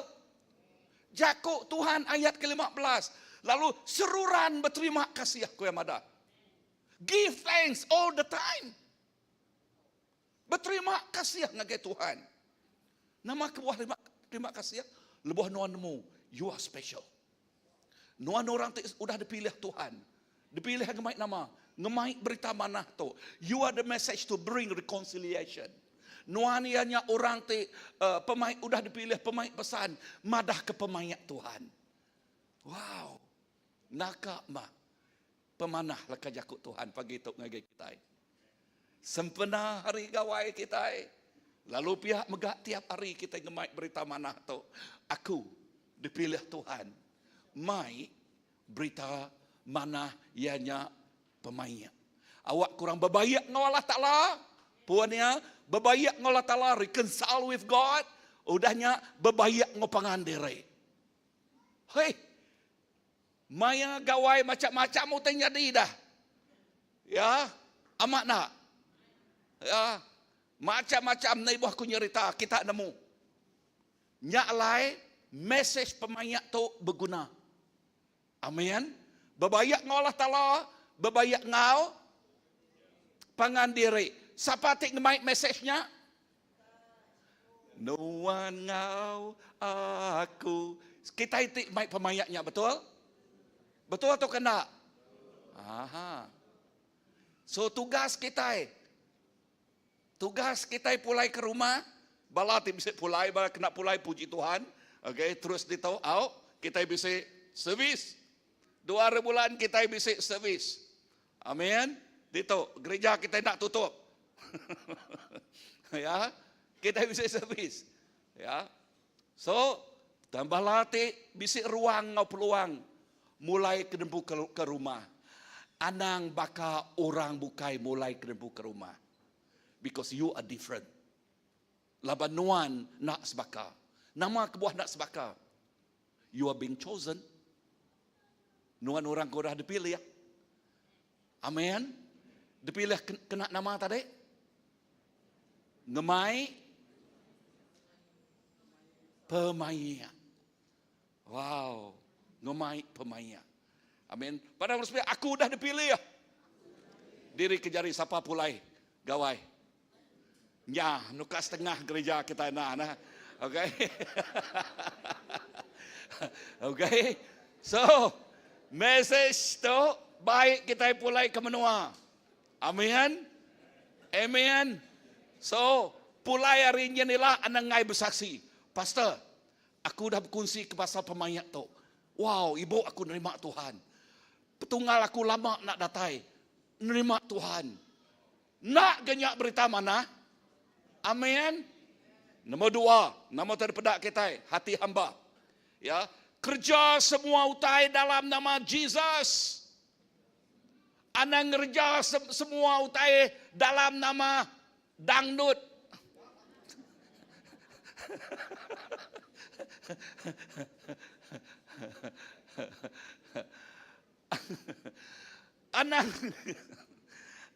Jaku Tuhan ayat ke 15, lalu seruran beterima kasih ku iya madah. Give thanks all the time. Beterima kasih ngagai Tuhan. Nama kebuah terima, terima kasih? Lebuh nuan nemu, you are special. Nuan orang ti udah dipilih Tuhan. Dipilih ngemai nama, ngemai berita manah tu. You are the message to bring reconciliation. Nuan iya nya orang ti uh, pemai udah dipilih pemai pesan madah ke pemaik Tuhan. Wow. Naka mah Pemanah leka jaku Tuhan pagi tu ngagai kitai. Sempena hari gawai kitai, lalu pia mega tiap hari kitai ngemai berita manah tu. Aku dipilih Tuhan mai berita manah iya nya pemaik. Awak kurang bebaik enggau Allah Taala, puan iya bebaik enggau Allah Taala, reconcile with God, udah nya bebaik enggau pangan diri. Hei, Maya gawai macam-macam utai nyadi dah. Ya, amat nak. Ya, macam-macam nai buah ku nyerita kita nemu. Nya alai mesej pemayak tu beguna. Amin. Bebayak ngau Allah Taala, bebayak ngau pangan diri. Sapa ti ngemai mesejnya? Nuan ngau aku. Kitai ti mai pemayak nya betul? Betul atau kena? Aha. So tugas kitai tugas kitai pulai ke rumah, bala ti bisi pulai, bala kena pulai puji Tuhan. Okay, terus ditau au, kitai bisi servis. Dua hari bulan kitai bisi servis. Amin. Ditu gereja kitai enda tutup. ya, kitai bisi servis. Ya. So, tambah lati bisi ruang ngau peluang mulai ke dempu ke, ke rumah. Anang baka orang bukai mulai ke dempu ke rumah. Because you are different. Laban nuan nak sebaka. Nama kebuah nak sebaka? You are being chosen. Nuan orang ke udah dipilih. Amen. Dipilih kena nama tadi. Ngemai pemaia. Wow, ngemai pemaia. Amin. Pada orang aku udah dipilih. Diri ke jari sapa pulai gawai. Nya, nuka setengah gereja kita nah nah. Okay. okay. So, message tu baik kita pulai ke menua. Amin. Amen. So, pulai hari ini ila anang ngai bersaksi. Pastor, aku dah berkongsi ke pasal pemayak tu. Wow, ibu aku nerima Tuhan. Petunggal aku lama nak datai. Nerima Tuhan. Enda ga nya berita manah? Amen. Nombor dua, nama tadi peda kitai, hati hamba. Ya, kerja semua utai dalam nama Jesus. Anang ngereja semua utai dalam nama dangdut. Anang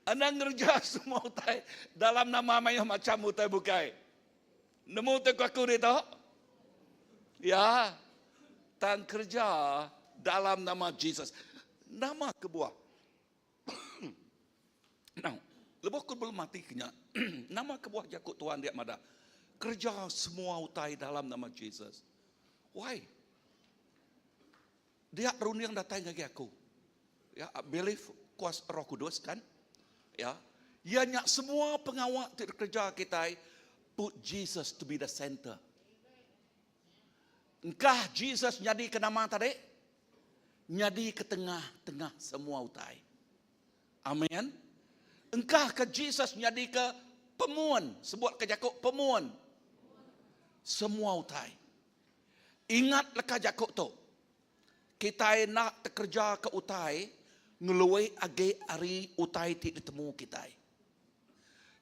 anang ngereja semua utai dalam nama mayuh macam utai bukai. Nemu tu aku ditu? Ya. Tang kerja dalam nama Jesus. Nama kebuah. Now, lebuh aku belum mati kenya, nama kebuah jaku Tuhan dia madah. Kerja semua utai dalam nama Jesus. Why? Dia runding datai ngagai aku. Ya, belief kuasa Roh Kudus kan? Ya. Iya nya semua pengawa ti dikereja kitai put Jesus to be the center. Engkah Jesus nyadi ke nama tadi? Nyadi ke tengah-tengah semua utai. Amen. Engkah ke Jesus nyadi ke pemun, sebut ke jaku pemun. Semua utai. Ingat leka jaku tu. Kitai enda tekereja ke utai ngelui agi ari utai ti ditemu kitai.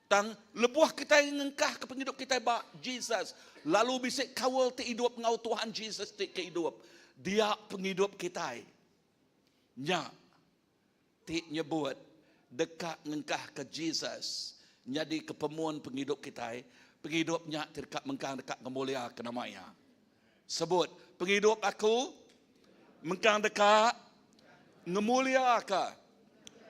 Tang lebuh kitai ngengkahka pengidup kitai ba Jesus lalu bisi kaul ti idup enggau Tuhan Jesus ti ke idup, dia pengidup kitai nya ti nyebut deka ngengkahka Jesus nyadika pemun pengidup kitai, pengidup nya ti deka mengkang deka ngemuliaka nama Iya. Sebut, Pengidup aku mengkang deka ngemuliaka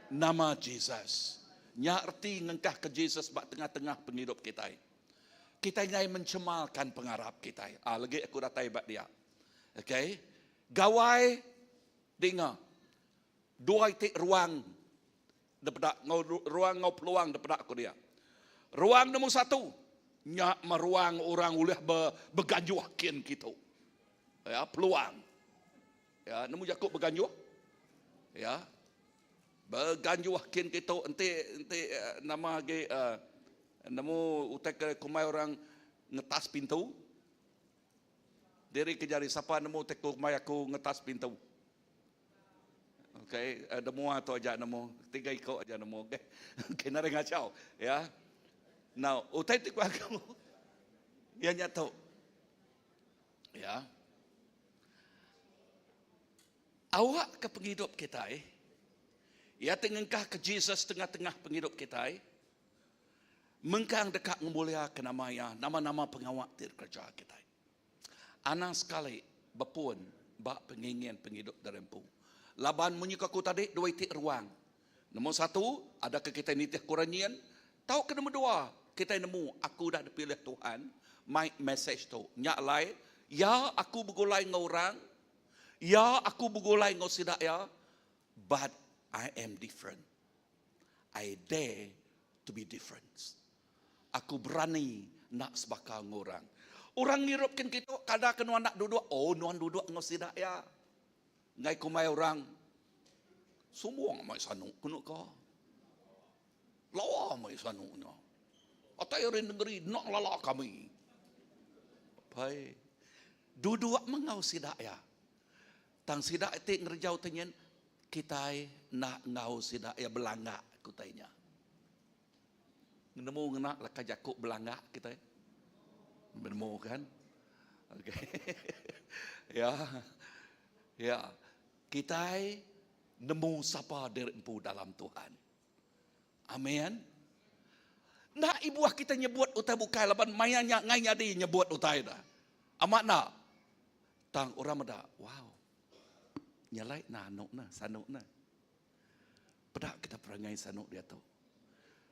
nama Jesus. Nya reti ngengkahka Jesus ba tengah-tengah pengidup kitai. Kitai enggai mencemarkan pengarap kitai. Ah, legi aku datai ba dia. Okay. Gawai dinga. Dua iti ruang depeda enggau ruang enggau peluang depeda ku dia. Ruang nombor satu nya meh ruang orang ulih be, beganjuh kin kitu. Ya, peluang. Ya, nemu jaku beganjuh? Ya. Beganjuh kin kitu enti enti eh, nama agi uh, nemu utai ke kumbai orang ngetas pintu. Diri ke jari sapa nemu utai ke kumbai aku ngetas pintu. Okay, eh, nemu tu aja nemu, tiga iko aja nemu. Okay, okay nare ngacau, ya. Now, utai ti ku aku, ya nya tu. Ya. Awak ke penghidup kita, eh. Ya ti ngengkah ke Jesus tengah-tengah penghidup kita, eh. Mengkang deka ngemulia ke nama ya, nama-nama pengawa ti kerja kita. Anang sekali bepun ba pengingin pengidup diri empu. Laban munyi ku aku tadi dua iti ruang. Nombor satu, ada ke kitai nitih ku orang nyin, tauka nombor dua, kitai nemu aku udah dipilih Tuhan mai mesej tu. Nya alai, ya aku begulai enggau orang, ya aku begulai enggau sida iya, but I am different. I dare to be different. Aku berani enda sebaka enggau orang. Orang ngirup kin kitu kada ke nuan enda duduk. Oh nuan duduk enggau sida iya. Enggai kumbai orang sumbung amai sanu kenu ka. Lawa amai sanu nya. Atai ari nengeri enda ngelala kami. Pai duduk meh enggau sida iya. Tang sida ti ngereja utai nyin kitai enda enggau sida iya belangga ku utai nya. Nemu ngena leka jaku belangga kitai. Nemu kan? Okey. ya. Ya. Kitai nemu sapa diri empu dalam Tuhan. Amin. Enda ibuh kita nyebut utai bukai laban maya nya ngai nyadi nyebut utai dah. Amat enda? Tang orang meda, wow. Nyelai na anu na, sanu na. Peda kita perangai sanu diatu.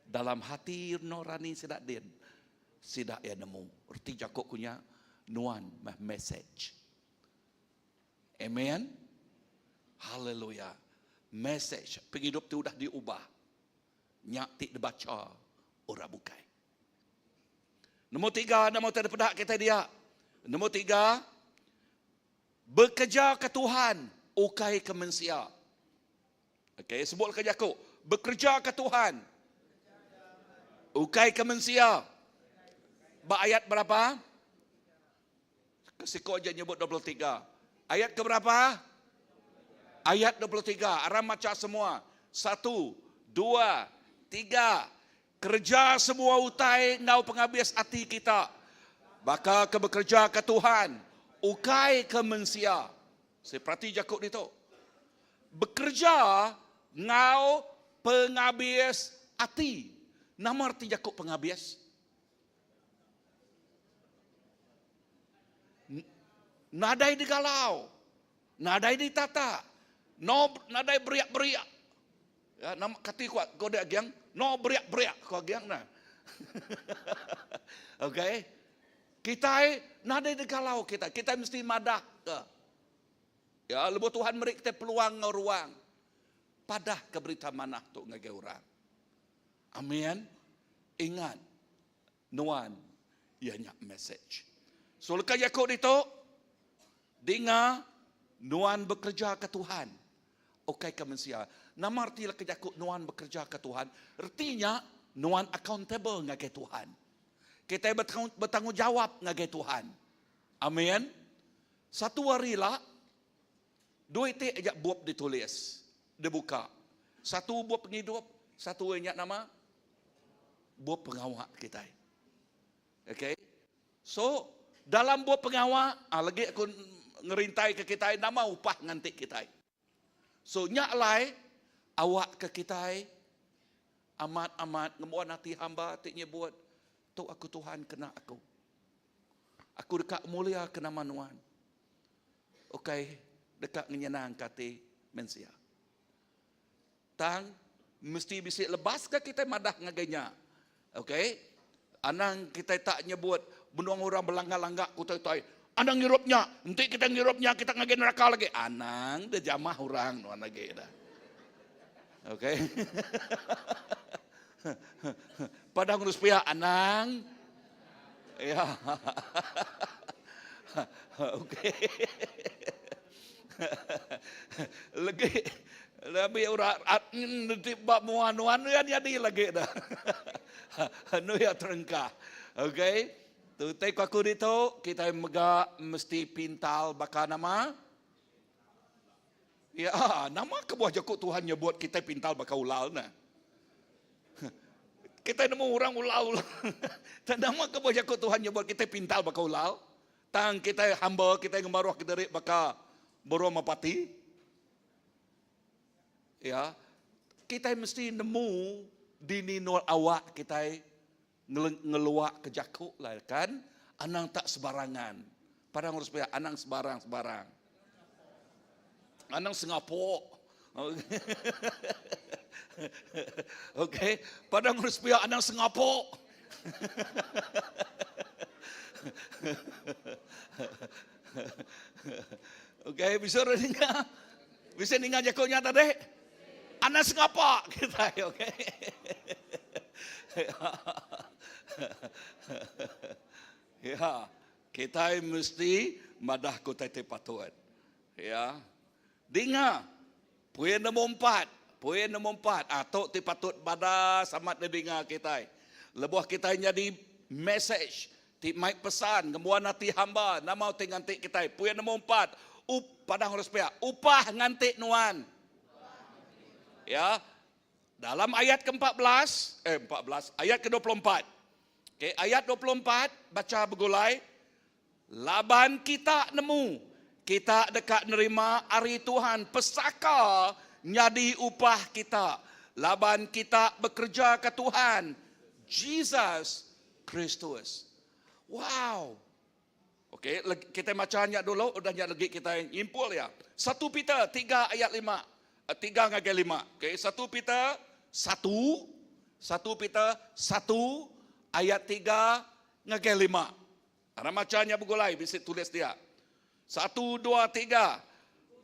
Dalam hati nurani sida din, sida iya nemu. Reti jaku ku nya, nuan meh message. Amen. Haleluya. Message pengidup ti udah diubah nya ti dibacha orang bukai. Nombor tiga, nama ti dipeda kita dia. Nombor tiga, Bekerja ke Tuhan, ukai ke mensia. Okey, sebut ke jaku. Bekerja ke Tuhan. Ukai ke mensia. Ba ayat berapa? Kesiko aja nyebut 23. Ayat ke berapa? Ayat 23. Aram maca semua. Satu, dua, tiga. Kereja semua utai enggau pengabis ati kita, baka ke bekereja ke Tuhan, ukai ke mensia. Saya perati jaku ditu. Bekereja enggau pengabis ati. Nama reti jaku pengabis? Nadai digalau, nadai ditata, no nadai beriak-beriak. Ya, nama kati ku ko dia agiang, no beriak-beriak ko agiang nah. Okey. Kitai nadai digalau kita. Kitai mesti madah ke. Ya, lebuh Tuhan meri kitai peluang enggau ruang, padahka berita manah tu ngagai orang. Amin. Ingat, nuan iya nya message. So leka jaku ditu, dinga nuan bekereja ke Tuhan, ukai ke mensia. Nama reti leka jaku nuan bekereja ke Tuhan? Reti nya nuan accountable ngagai Tuhan. Kitai betanggungjawab ngagai Tuhan. Amin. Satu hari ila, dua iti aja bup ditulis, dibuka. Satu bup pengidup, satu iya nya nama? Bup pengawa kitai. Okay. So, dalam bup pengawa, ah, lagi aku ngerintai ke kitai nama upah nganti kitai. So nya alai awakka kitai amat-amat ngembuan ati hamba ti nyebut, Tu aku Tuhan kena aku. Aku deka muliaka nama Nuan. Ukai deka ngenyenangka ati mensia. Tang mesti bisi lebaska kitai madah ngagai nya. Okey. Anang kitai tak nyebut benung orang belangga-langga ku utai-utai. Anang ngirup nya. Enti kita ngirup nya kita ngagai neraka lagi. Anang deh jamah orang nuan agi dah. Okey. Padah ngurus pia anang. Ya. Okey. Legi lebih ura ti ba mua nuan ya nyadi lagi dah. Anu ya terengkah. Okey. Tu tai ku aku ditu kita mega mesti pintal baka nama? Ya, nama kebuah jaku Tuhan nyebut kita pintal baka ulal nah. Kita nemu orang ulal. Tak nama kebuah jaku Tuhan nyebut kita pintal baka ulal? Tang kitai hamba kitai ngemaruh kediri baka burung merpati. Ya. Kitai mesti nemu dini endur awak kitai ngeluak ke jaku lah kan. Anang tak sebarangan. Padang urus pia anang sebarang-sebarang. Anang sengapok. Okey, padang urus pia anang sengapok. Okey, bisa orang ninga. Bisa ninga jaku nya tadi? Anang sengapa kita, okey. Ya, kita mesti madah ku tai patut. Ya. Dinga. Poin nombor empat. Poin nombor empat. Ah, tu ti patut badas amat didinga kitai. Lebuh kitai nyadi message ti mai pesan ngembuan ati hamba nama ti nganti kitai. Poin nombor empat. Up, padah ngurus pia. Upah nganti nuan. Ya. Dalam ayat ke-14, eh 14, ayat ke-24. Okey, ayat 24 baca begulai. Laban kita nemu, kita deka nerima ari Tuhan pesaka nyadi upah kita, laban kita bekereja ke Tuhan Jesus Kristus. Wow! Okey, kitai macha nya dulu, udah nya legi kitai nyimpul iya. Satu Peter tiga ayat lima, eh, tiga ngagai lima. Okey, satu Peter satu, satu Peter satu ayat tiga ngagai lima. Aram macha nya begulai bisi tulis dia. Satu, dua, tiga.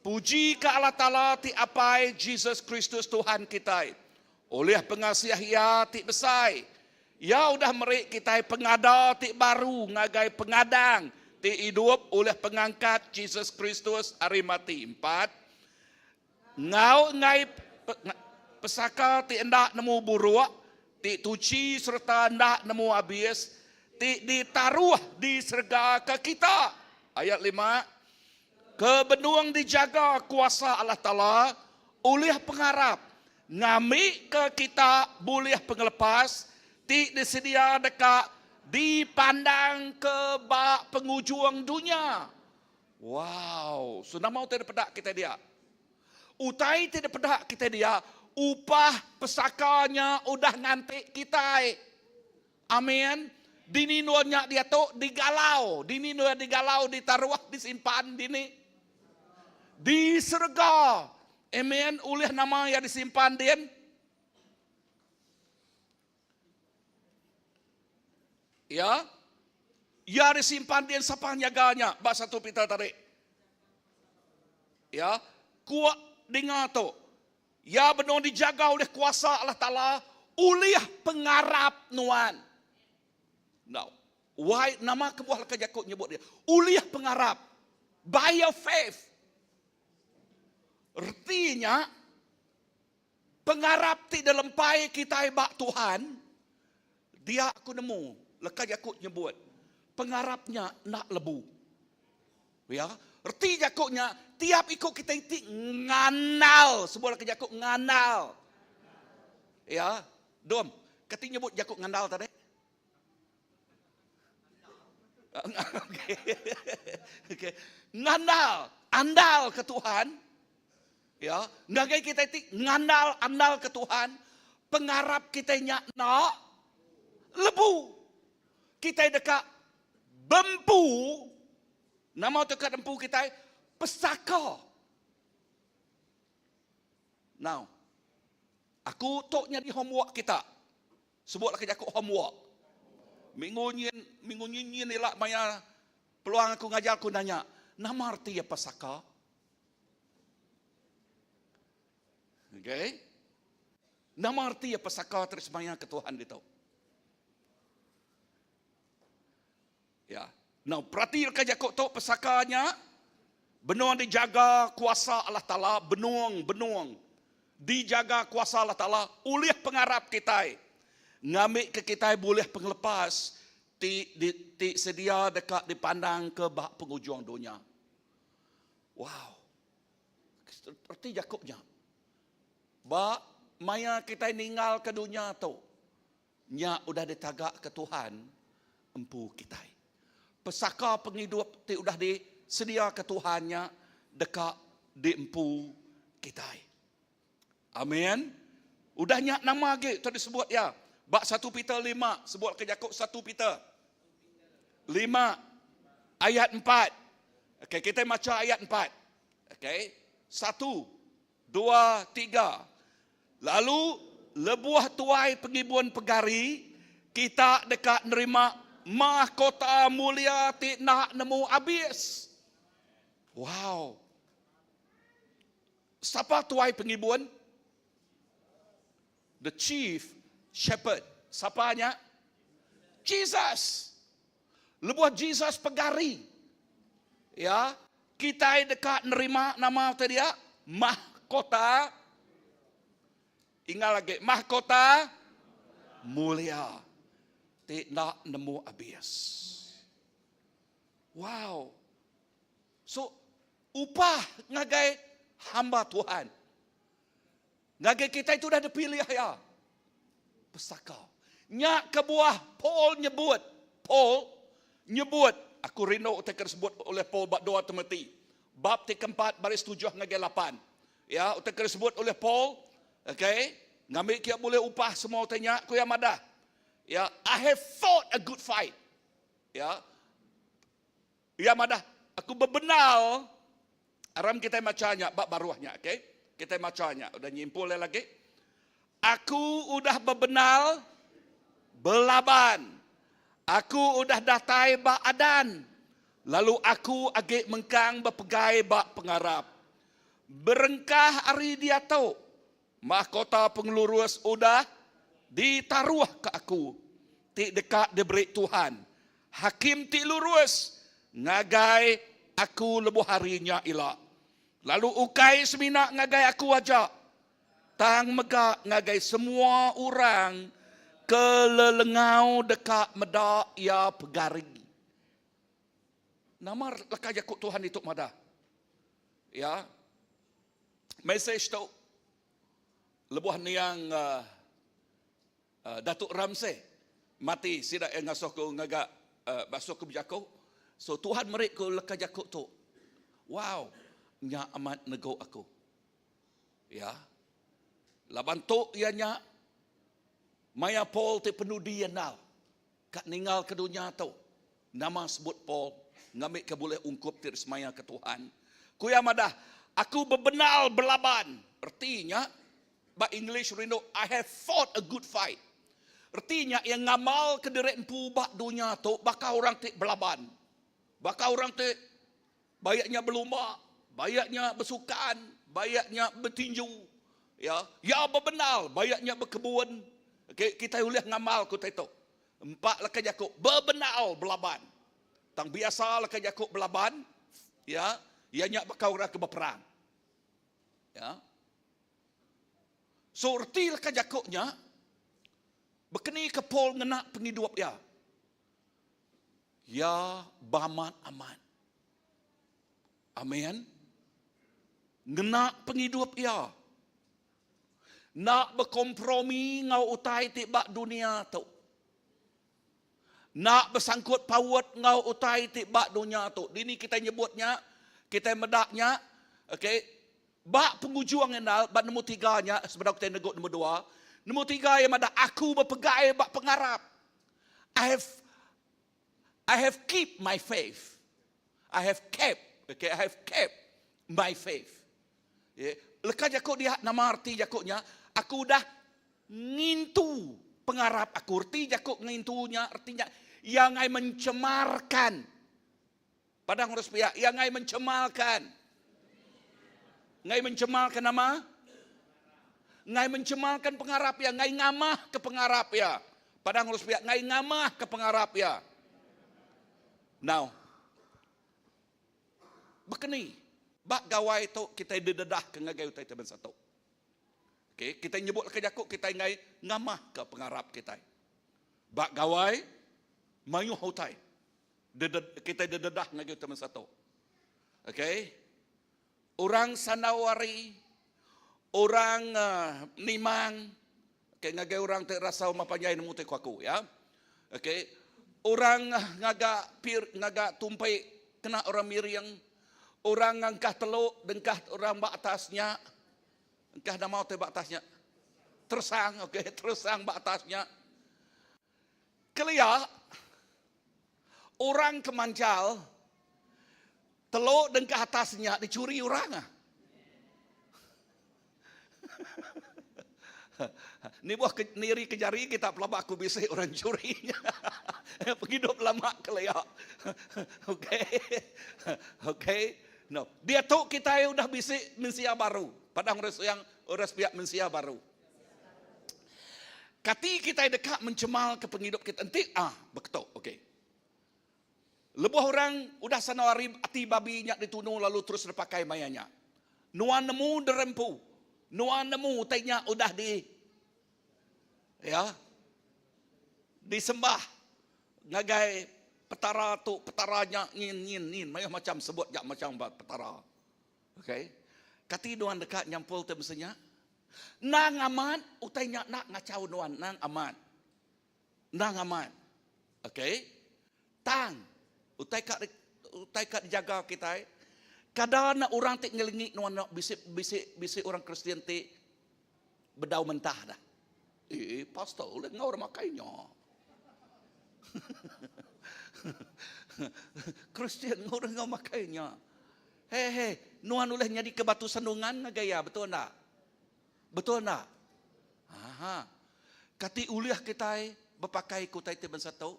Puji ka Allah Taala ti Apai Jesus Kristus Tuhan kitai. Olih pengasih Iya ti besai, Iya udah meri kitai pengada ti baru ngagai pengadang ti idup olih pengangkat Jesus Kristus ari mati. Empat, Enggau enggai pesaka ti enda nemu buruk, ti tuchi sereta enda nemu abis, ti ditaruh di serega ke kita. Ayat lima, Ke benung dijaga kuasa Allah Taala ulih pengarap, ngambika kita bulih pengelepas ti disedia deka dipandangka ba pengujung dunya. Wow, so nama utai dipeda kitai dia? Utai ti dipeda kitai dia, upah pesaka nya udah nganti kitai. Amin. Dini endur nya diatu digalau, dini endur digalau, ditaruh, disimpan dini? Di serega. Amin. Ulih nama iya disimpan din? Ya. Iya disimpan din sapa nyaga nya ba satu Peter tadi. Ya, kuak dinga tu. Iya benung dijaga ulih kuasa Allah Taala ulih pengarap nuan. Now, why nama kebuah leka jaku nyebut dia? Ulih pengarap. By your faith. Reti nya pengarap ti dilempai kitai ba Tuhan, dia aku nemu leka jaku nyebut pengarap nya enda lebu. Ya, reti jaku nya tiap iku kitai ti ngandal, sebuah leka jaku ngandal. Ya, dom, kati nyebut jaku ngandal tadi? Okey. Okey. Ngandal, andal ke Tuhan. Ya, ngagai kitai ti ngandal andal ke Tuhan, pengarap kitai nya enda lebu. Kitai deka bempu nama tu ka dempu kitai pesaka. Now, aku tu nyadi homework kita. Sebut laki jaku homework. Minggu nyin, minggu nyin nyin ila maya peluang aku ngajar aku nanya, nama reti iya pesaka? Okay. Nama reti iya pesaka ti disemaya ke Tuhan ditu? Ya. Now, perati leka jaku tu pesaka nya benung dijaga kuasa Allah Taala, benung benung dijaga kuasa Allah Taala ulih pengarap kitai ngambika kitai bulih pengelepas ti di, ti sedia deka dipandangka ba pengujung dunya. Wow. Reti jaku nya. Ba maya kitai ninggalka dunya tu, Nya udah ditagaka Tuhan empu kitai. Pesaka pengidup ti udah disediaka Tuhan nya deka diempu kitai. Amin. Udah nya nama agi tu disebut iya? Ba satu Peter lima, sebutka jaku satu Peter lima ayat empat. Okey, kitai macha ayat empat. Okey, satu, dua, tiga. Lalu lebuh tuai pengibun pegari, kita deka nerima mahkota mulia ti enda nemu abis. Wow! Sapa tuai pengibun? The chief shepherd. Sapa nya? Jesus. Lebuh Jesus pegari, ya, kitai deka nerima nama utai dia? Mahkota. Ingat lagi, mahkota mulia ti enda nemu abis. Wow. So, upah ngagai hamba Tuhan. Ngagai kitai tu udah dipilih iya. Pesaka. Nya kebuah Paul nyebut, Paul nyebut, aku rindu utai ke disebut oleh Paul ba 2 Timoti. Bab ti keempat baris tujuh ngagai lapan. Ya, utai ke disebut oleh Paul, okay, ngambi kia bulih upah semua utai nya, ku iya madah. Ya, I have fought a good fight. Ya. Iya madah, aku bebendar Aram kitai macha nya ba baruh nya, okey. Kitai macha nya udah nyimpul iya lagi. Aku udah bebendar belaban. Aku udah datai ba adan, lalu aku agi mengkang bepegai ba pengarap. Berengkah ari diatu, mahkota pengelurus udah ditaruhka aku, ti deka diberi Tuhan, Hakim ti lurus, ngagai aku lebuh hari nya ila. Lalu ukai semina ngagai aku aja, tang mega ngagai semua orang ke lelengau deka meda iya pegari. Nama leka jaku Tuhan ditu madah? Ya. Mesej tu lebuh niang uh, Datuk Ramsay mati sida iya ngasuh ku ngaga basuh ku bejaku. So Tuhan meri ku leka jaku tu. Wow, nya amat negu aku. Ya. Laban tu iya nya maya Paul ti penudi andal ka ninggal ke dunya tu. Nama sebut Paul ngambika bulih ungkup ti disemaya ke Tuhan. Ku iya madah, Aku bebendar belaban. Reti nya, ba English rindu, I have fought a good fight. Reti nya iya ngamalka diri empu ba dunya tu baka orang ti belaban. Baka orang ti baik nya belumba. Bayak nya besukan, bayak nya betinju, ya, ya bebendar, bayak nya bekebun. Okay, kita ulih ngamal ku utai tu. Empa leka jaku bebendar belaban. Tang biasa leka jaku belaban, ya, iya nya baka orang ke beperang. Ya. So reti leka jaku nya bekeni ke Paul ngena pengidup iya. Iya bamat amat. Amen. Ngena pengidup iya. Enda bekompromi enggau utai ti ba dunia tu. Enda besangkut paut enggau utai ti ba dunya tu. Dini kitai nyebut nya, kitai meda nya, okey, ba pengujung enda, ba nombor tiga nya sebedau kitai negu nombor dua. Nombor tiga iya madah aku bepegai ba pengarap. I have I have keep my faith. I have kept, okay, I have kept my faith. Yeah. Leka jaku dia nama arti jaku nya, aku udah ngintu pengarap aku. Reti jaku ngintu nya arti nya yang ai mencemarkan. Padang urus pia, yang ai mencemarkan. Ngai mencemarkan nama? Ngai mencemarkan pengarap ya, ngai ngamah ke pengarap ya. Padang urus pia, ngai ngamah ke pengarap ya. Now, Bekeni ba gawai tu kitai didedah ke ngagai utai ti bansa tu. Okay, kitai nyebut leka jaku kitai enggai ngamah ke pengarap kitai. Ba gawai mayuh utai kitai didedah ngagai utai bansa tu. Okay, orang sandau hari, orang nimang, okay, ngagai orang ti rasa rumah panjai nemu ti ku aku ya. Okay, orang ngaga pir ngaga tumpi kena orang miring, orang ngangkah teluk dengkah orang ba atas nya. Engkah nama utai ba atas nya? Teresang, okey, teresang ba atas nya. Kelia orang ke manjal teluk dengkah atas nya dicuri orang ah. Ni buah ke, niri ke jari kita pelaba aku bisi orang curi nya. Pengidup lama kelia. Okey. Okey. No. Diatu kitai udah bisi mensia baru. Padang orang yang orang sepiak mensia baru. Kati kitai deka mencemal ke pengidup kita enti ah beketu. Okey. Lebuh orang udah sandau hari ati babi nya ditunu lalu terus dipakai maya nya. Nuan nemu derempu. Nuan nemu utai nya udah di ya disembah ngagai petara tu petara nya nyin nyin nyin mayuh macam sebut ja macam ba petara. Okey. Kati nuan deka nyampul te mesti nya? Nang amat utai nya enda ngachau nuan nang amat. Endang amat. Okey. Tang utai ka utai ka dijaga kitai kada enda orang ti ngelingi nuan enda bisi bisi bisi orang Kristian ti bedau mentah dah. Eh pastor ulih enggau orang makai nya. Kristian enggau orang enggau makai nya. He he nuan ulih nyadi ke batu sandungan ngagai iya betul enda? Betul enda? Aha. Kati ulih kitai bepakai ke utai ti bansa tu?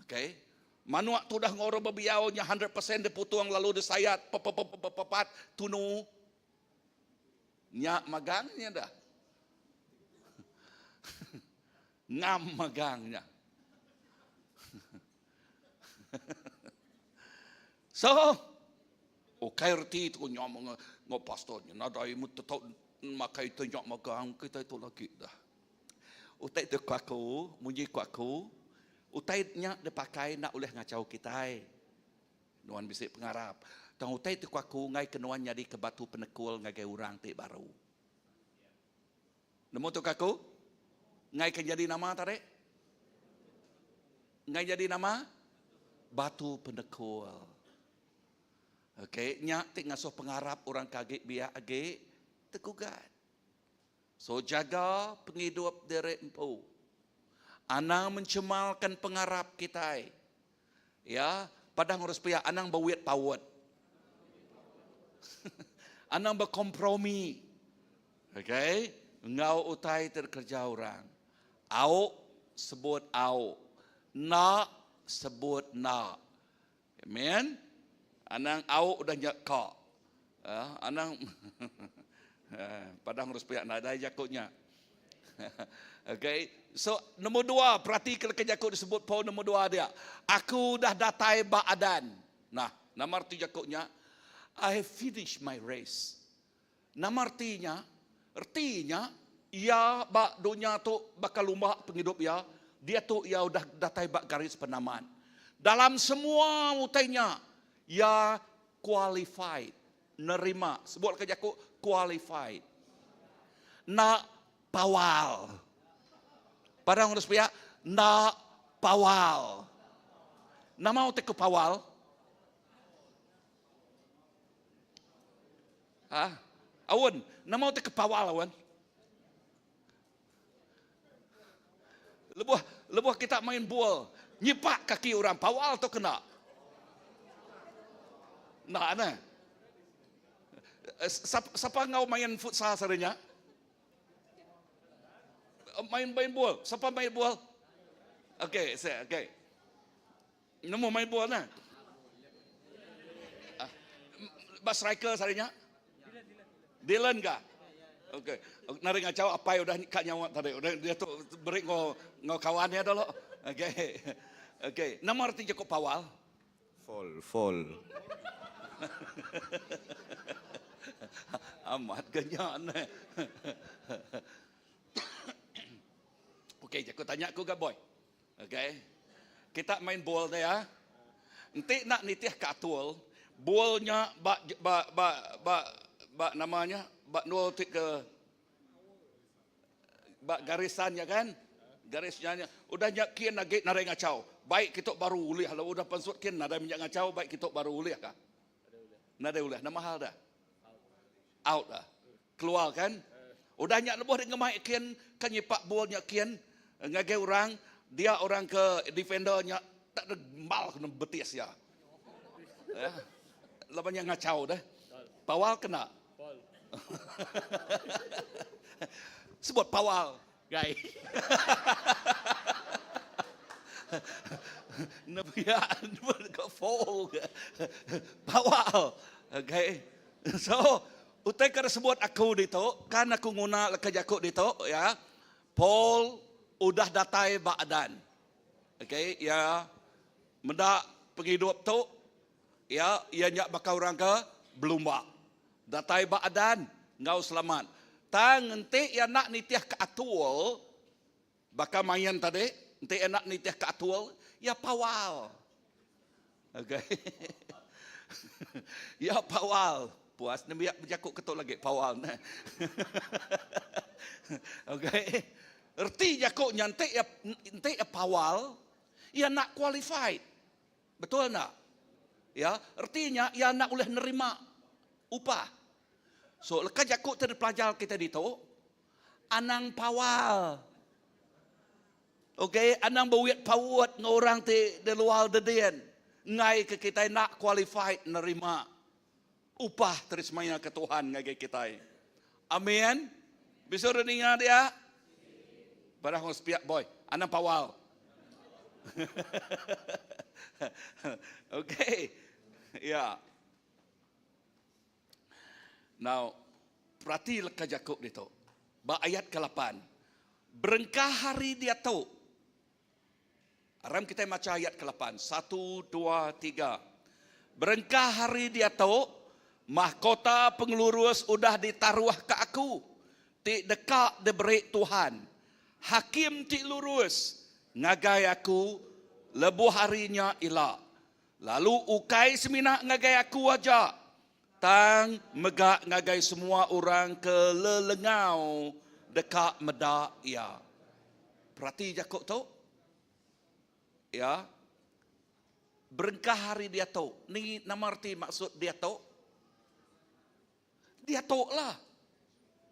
Okey. Manuk tu udah ngoro bebiau nya 100% diputung lalu disayat pepepepepepat tunu. Nya magang nya dah. Ngam magang nya. So, ukai reti tu nya enggau pastor nya nadai tetau makai tu nya magang kitai tu lagi dah. Utai tu ku aku, munyi ku aku, utai nya dipakai enda ulih ngachau kitai. Nuan bisi pengarap. Tang utai tu ku aku enggai ke nuan nyadi ke batu penekul ngagai orang ti baru. Nemu tu ke aku? Enggai ke nyadi nama tadi? Enggai nyadi nama? Batu penekul. Okey, nya ti ngasuh pengarap orang ke agi biak agi tegugat. So jaga pengidup diri empu. Anang mencemalkan pengarap kitai. Ya, padah ngurus pia anang bewit paut. Anang berkompromi. Okay, enggau utai ti dikereja orang. Au sebut au. Enda sebut enda. Amen. Anang au udah nya ka. Anang padah ngurus pia nadai jaku nya. Okay. So nombor dua, perhati ke leka jaku disebut Paul nombor dua dia. Aku dah datai ba adan. Nah, nama arti jaku nya? I have finished my race. Nama reti nya? Reti nya, iya ba dunya tu baka lumba pengidup iya, diatu iya udah datai ba garis penamat. Dalam semua utai nya, iya qualified nerima, sebut ka jaku qualified. Enda pawal. Padang urang sepiak, enda pawal. Nama utai ke pawal? Ha? Aun, nama utai ke pawal aun? Lebuh lebuh kita main bol, nyipak kaki orang pawal tu kena. Enda ne. Sapa enggau main futsal sehari nya? Main main bol, sapa main bol? Okey, okey. Nemu main bol nah. Ah, ba striker sari nya? Dylan ka? Okey. Nari ngacau apai udah ka nyawa tadi. Udah dia tu beri ngau ngau kawan dia dulu. Okey. Okey. Nama reti jaku pawal? Fall, fall. Amat ke nya neh. Okey, jaku tanya aku ga boy. Okay. Kita main bol deh ya. Enti nak nitih ke atul, bol nya ba ba ba ba ba namanya ba nul ti ke ba garisan nya kan. Garisnya nya udah nya kin agi nadai ngachau. Baik kitu baru ulih lalu udah pansut kin nadai minyak ngachau baik kitu baru ulih ka. Nadai ulih. Nama hal dah? Out dah. Keluar kan? Udah nya lebuh dia ngemai kin ke nyipak bol nya kin ngagai orang, dia orang ke defender nya tak ada gembal kena betis iya. Ya. Laban nya ngachau deh. Pawal kena. Sebut pawal. Gai. Nembiak ke fall ke. Pawal. Okay. So, utai ke disebut aku ditu, kan aku nguna leka jaku ditu, ya. Paul udah datai ba adan. Okay, ya meda pengidup tu, ya, iya nya baka orang ke belumba. Datai ba adan enggau selamat. Tang enti iya enda nitihka atur, baka main tadi, enti iya enda nitihka atur, iya pawal. Okay. Iya pawal. Puas nembiak bejaku ketu lagi pawal neh. Okay. Reti jaku nya enti iya enti iya pawal, iya enda qualified. Betul enda? Ya, reti nya iya enda ulih nerima upah. So leka jaku ti dipelajar kita ditu, anang pawal. Ok, anang bewit paut enggau orang ti di luar dedin enggai ke kitai enda qualified nerima upah ti disemaya ke Tuhan ngagai kitai. Amin. Bisi orang ninga dia? Padah enggau sepiak boy, anang pawal. Ok. Ya. Now, perati leka jaku ditu. Ba ayat ke lapan. Berengkah hari diatu. Aram kitai macha ayat ke lapan. Satu, dua, tiga. Berengkah hari diatu, mahkota pengelurus udah ditaruhka aku, ti deka diberi Tuhan, Hakim ti lurus, ngagai aku lebuh hari nya ila. Lalu ukai semina ngagai aku aja, tang mega ngagai semua orang ke lelengau deka meda iya. Perati jaku tu. Ya. Berengkah ari diatu. Ni nama reti maksud diatu? Diatu lah.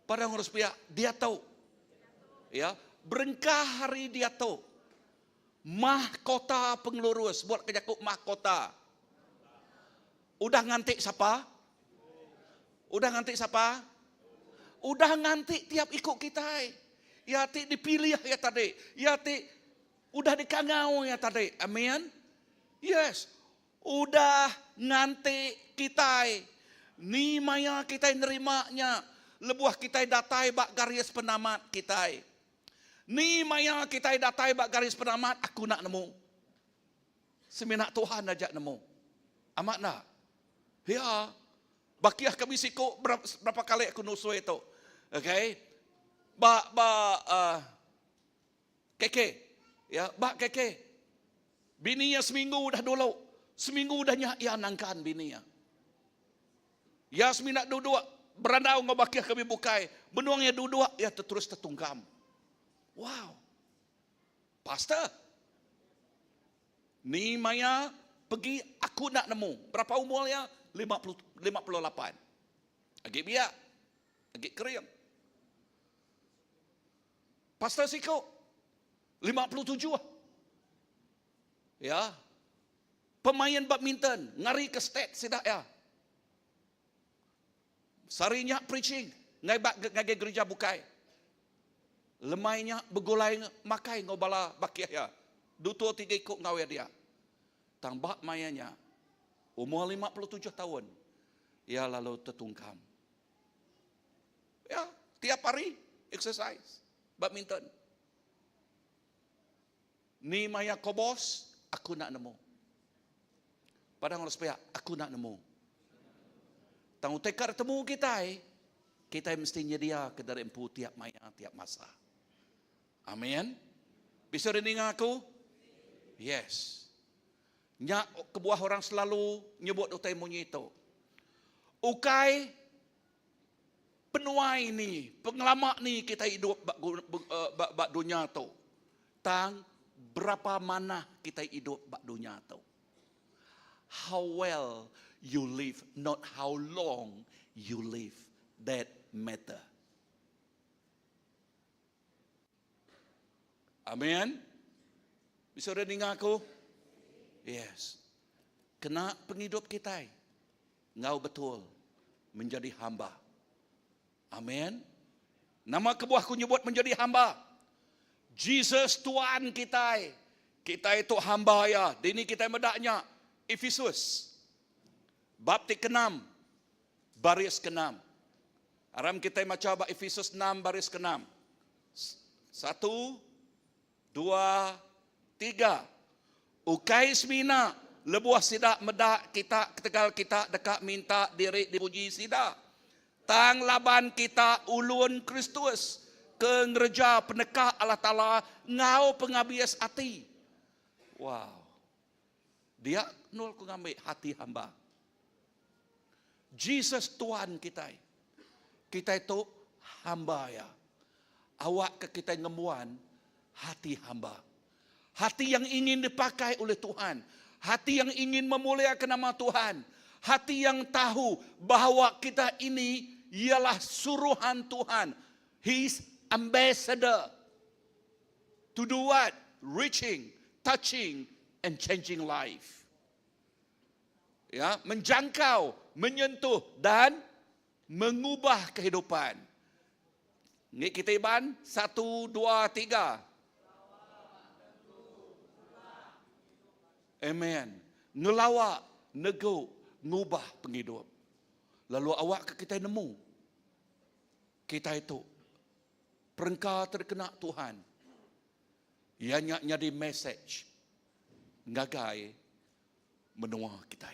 Pada ngurus pia, diatu. Ya, berengkah hari diatu. Mahkota pengelurus, buat ke jaku mahkota. Udah nganti sapa? Udah nganti sapa? Udah nganti tiap iku kitai. Ya ti dipilih ya tadi. Ya ti udah dikangau ya tadi. Amin. Yes. Udah nganti kitai. Ni maya kitai nerima nya lebuh kitai datai ba garis penamat kitai. Ni maya kitai datai ba garis penamat aku enda nemu. Semina Tuhan aja nemu. Amat enda? Ya. Bakih kami siku berapa kali aku nusui tu. Okay. Ba ba uh, KK. Ya, ba KK. Bini iya seminggu udah dulu. Seminggu udah nya iya nangkan bini iya. Iya semina duduk berandau enggau bakih kami bukai. Benung iya duduk, iya terus tertungkam. Wow. Pastor. Ni maya pegi aku enda nemu. Berapa umur iya? 50, 58. Agi biak. Agi kering. Pastor siku 57. Ya. Pemain badminton ngari ke state sida ya. Sari nya preaching ngai ba ngagai gereja bukai. Lemai nya begulai makai enggau bala bakih iya. Dutur tiga iku enggau iya dia. Tang ba maya nya umur 57 taun iya lalu tetungkam. Ya, tiap hari exercise badminton. Ni maya kobos, aku nak nemu. Padang orang sepiak, aku nak nemu. Tang utai ka temu kitai, kitai mesti nyedia ke dari empu tiap maya, tiap masa. Amin. Bisa ninga aku? Yes. Nya kebuah orang selalu nyebut utai munyi tu. Ukai penuai ni, pengelama ni kita hidup ba, eh, ba, ba dunia tu. Tang berapa mana kita hidup ba dunia tu. How well you live, not how long you live. That matter. Amen. Bisa udah ninga aku? Yes. Kena penghidup kita. Ngau betul menjadi hamba. Amen. Nama kebuah aku nyebut menjadi hamba. Jesus Tuhan kita. Kita itu hamba ya. Dini kita medaknya. Efesus. Bab ti keenam. Baris keenam. Aram kita maca bab Efesus 6 baris keenam. Satu, dua, tiga. Ukai semina lebuh sidak medak kita ketegal kita dekat minta diri dipuji sidak. Tang laban kita ulun Kristus ke ngereja peneka Allah Ta'ala ngau pengabis ati. Wow. Dia nul ku ngambil hati hamba. Jesus Tuhan kita. Kita itu hamba ya. Awak ke kita ngemuan hati hamba. Hati yang ingin dipakai oleh Tuhan. Hati yang ingin memuliakan nama Tuhan. Hati yang tahu bahawa kita ini ialah suruhan Tuhan. His ambassador. To do what? Reaching, touching and changing life. Ya, menjangkau, menyentuh dan mengubah kehidupan. Ni kita iban, satu, dua, tiga. Amen. Ngelawak, nego, ngubah penghidup. Lalu awak ke kita nemu. Kita itu perengka terkena Tuhan. Ia nyadi message ngagai menua kita.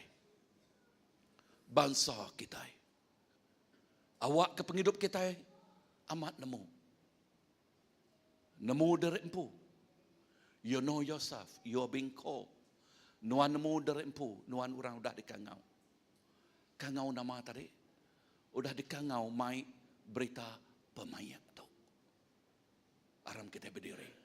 Bangsa kita. Awak ke penghidup kita amat nemu. Nemu dari empu. You know yourself, you are being called. Nuan nemu dari empu, nuan orang udah dikangau. Kangau nama tadi. Udah dikangau mai berita pemayak tu. Aram kita berdiri.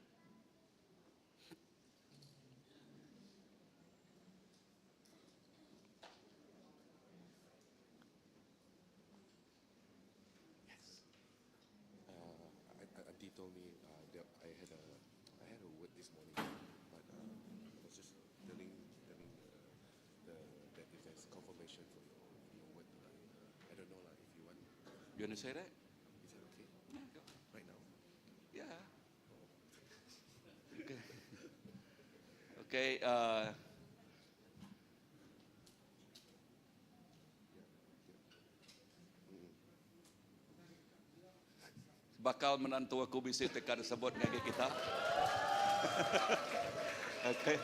Auntie told me that I had a word this morning, but I was just telling the that if there's confirmation for your word tonight. I don't know lah if you want. You want to say that? Is that okay? Yeah, go. Right now. Yeah. Okay. Okay. Bakal menantu aku bisi teka disebut ngagai kita. Okay.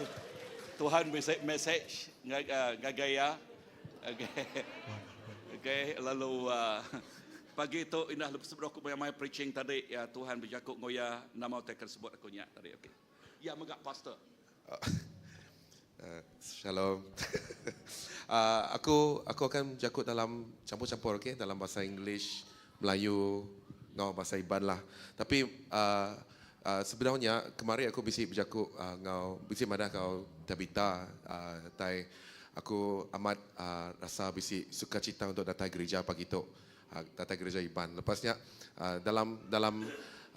Tuhan bisi message ngagai iya. Okay. Okay, lalu uh, pagi tu indah sebelum aku mai preaching tadi ya Tuhan bejaku enggau iya nama utai ke disebut aku nya tadi. Okay. Iya mega pastor. Shalom. Aku aku akan jaku dalam campur-campur okay dalam bahasa English, Melayu enggau bahasa Iban lah. Tapi uh, uh, sebenarnya kemari aku bisi bejaku uh, enggau bisi madah enggau Tabitha uh, tai aku amat uh, rasa bisi sukacita untuk datai gereja pagi tu. Datai gereja Iban. Lepasnya uh, dalam dalam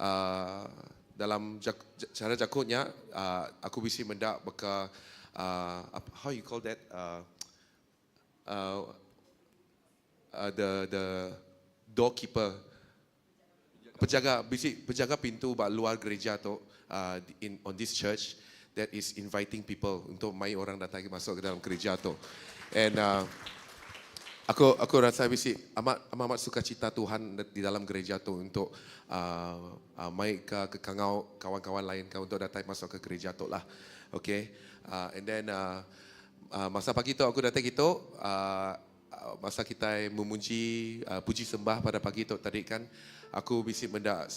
uh, dalam jak, cara jaku nya uh, aku bisi mendak beka uh, how you call that the doorkeeper penjaga bisi penjaga pintu ba luar gereja tu in on this church that is inviting people untuk mai orang datang masuk ke dalam gereja tu and aku aku rasa bisi amat amat, amat sukacita Tuhan di dalam gereja tu untuk mai ke ke kangau kawan-kawan lain ke untuk datang masuk ke gereja tu lah. Okay. And then masa pagi tu aku datang gitu masa kita memuji puji sembah pada pagi tu tadi kan aku bisi mendak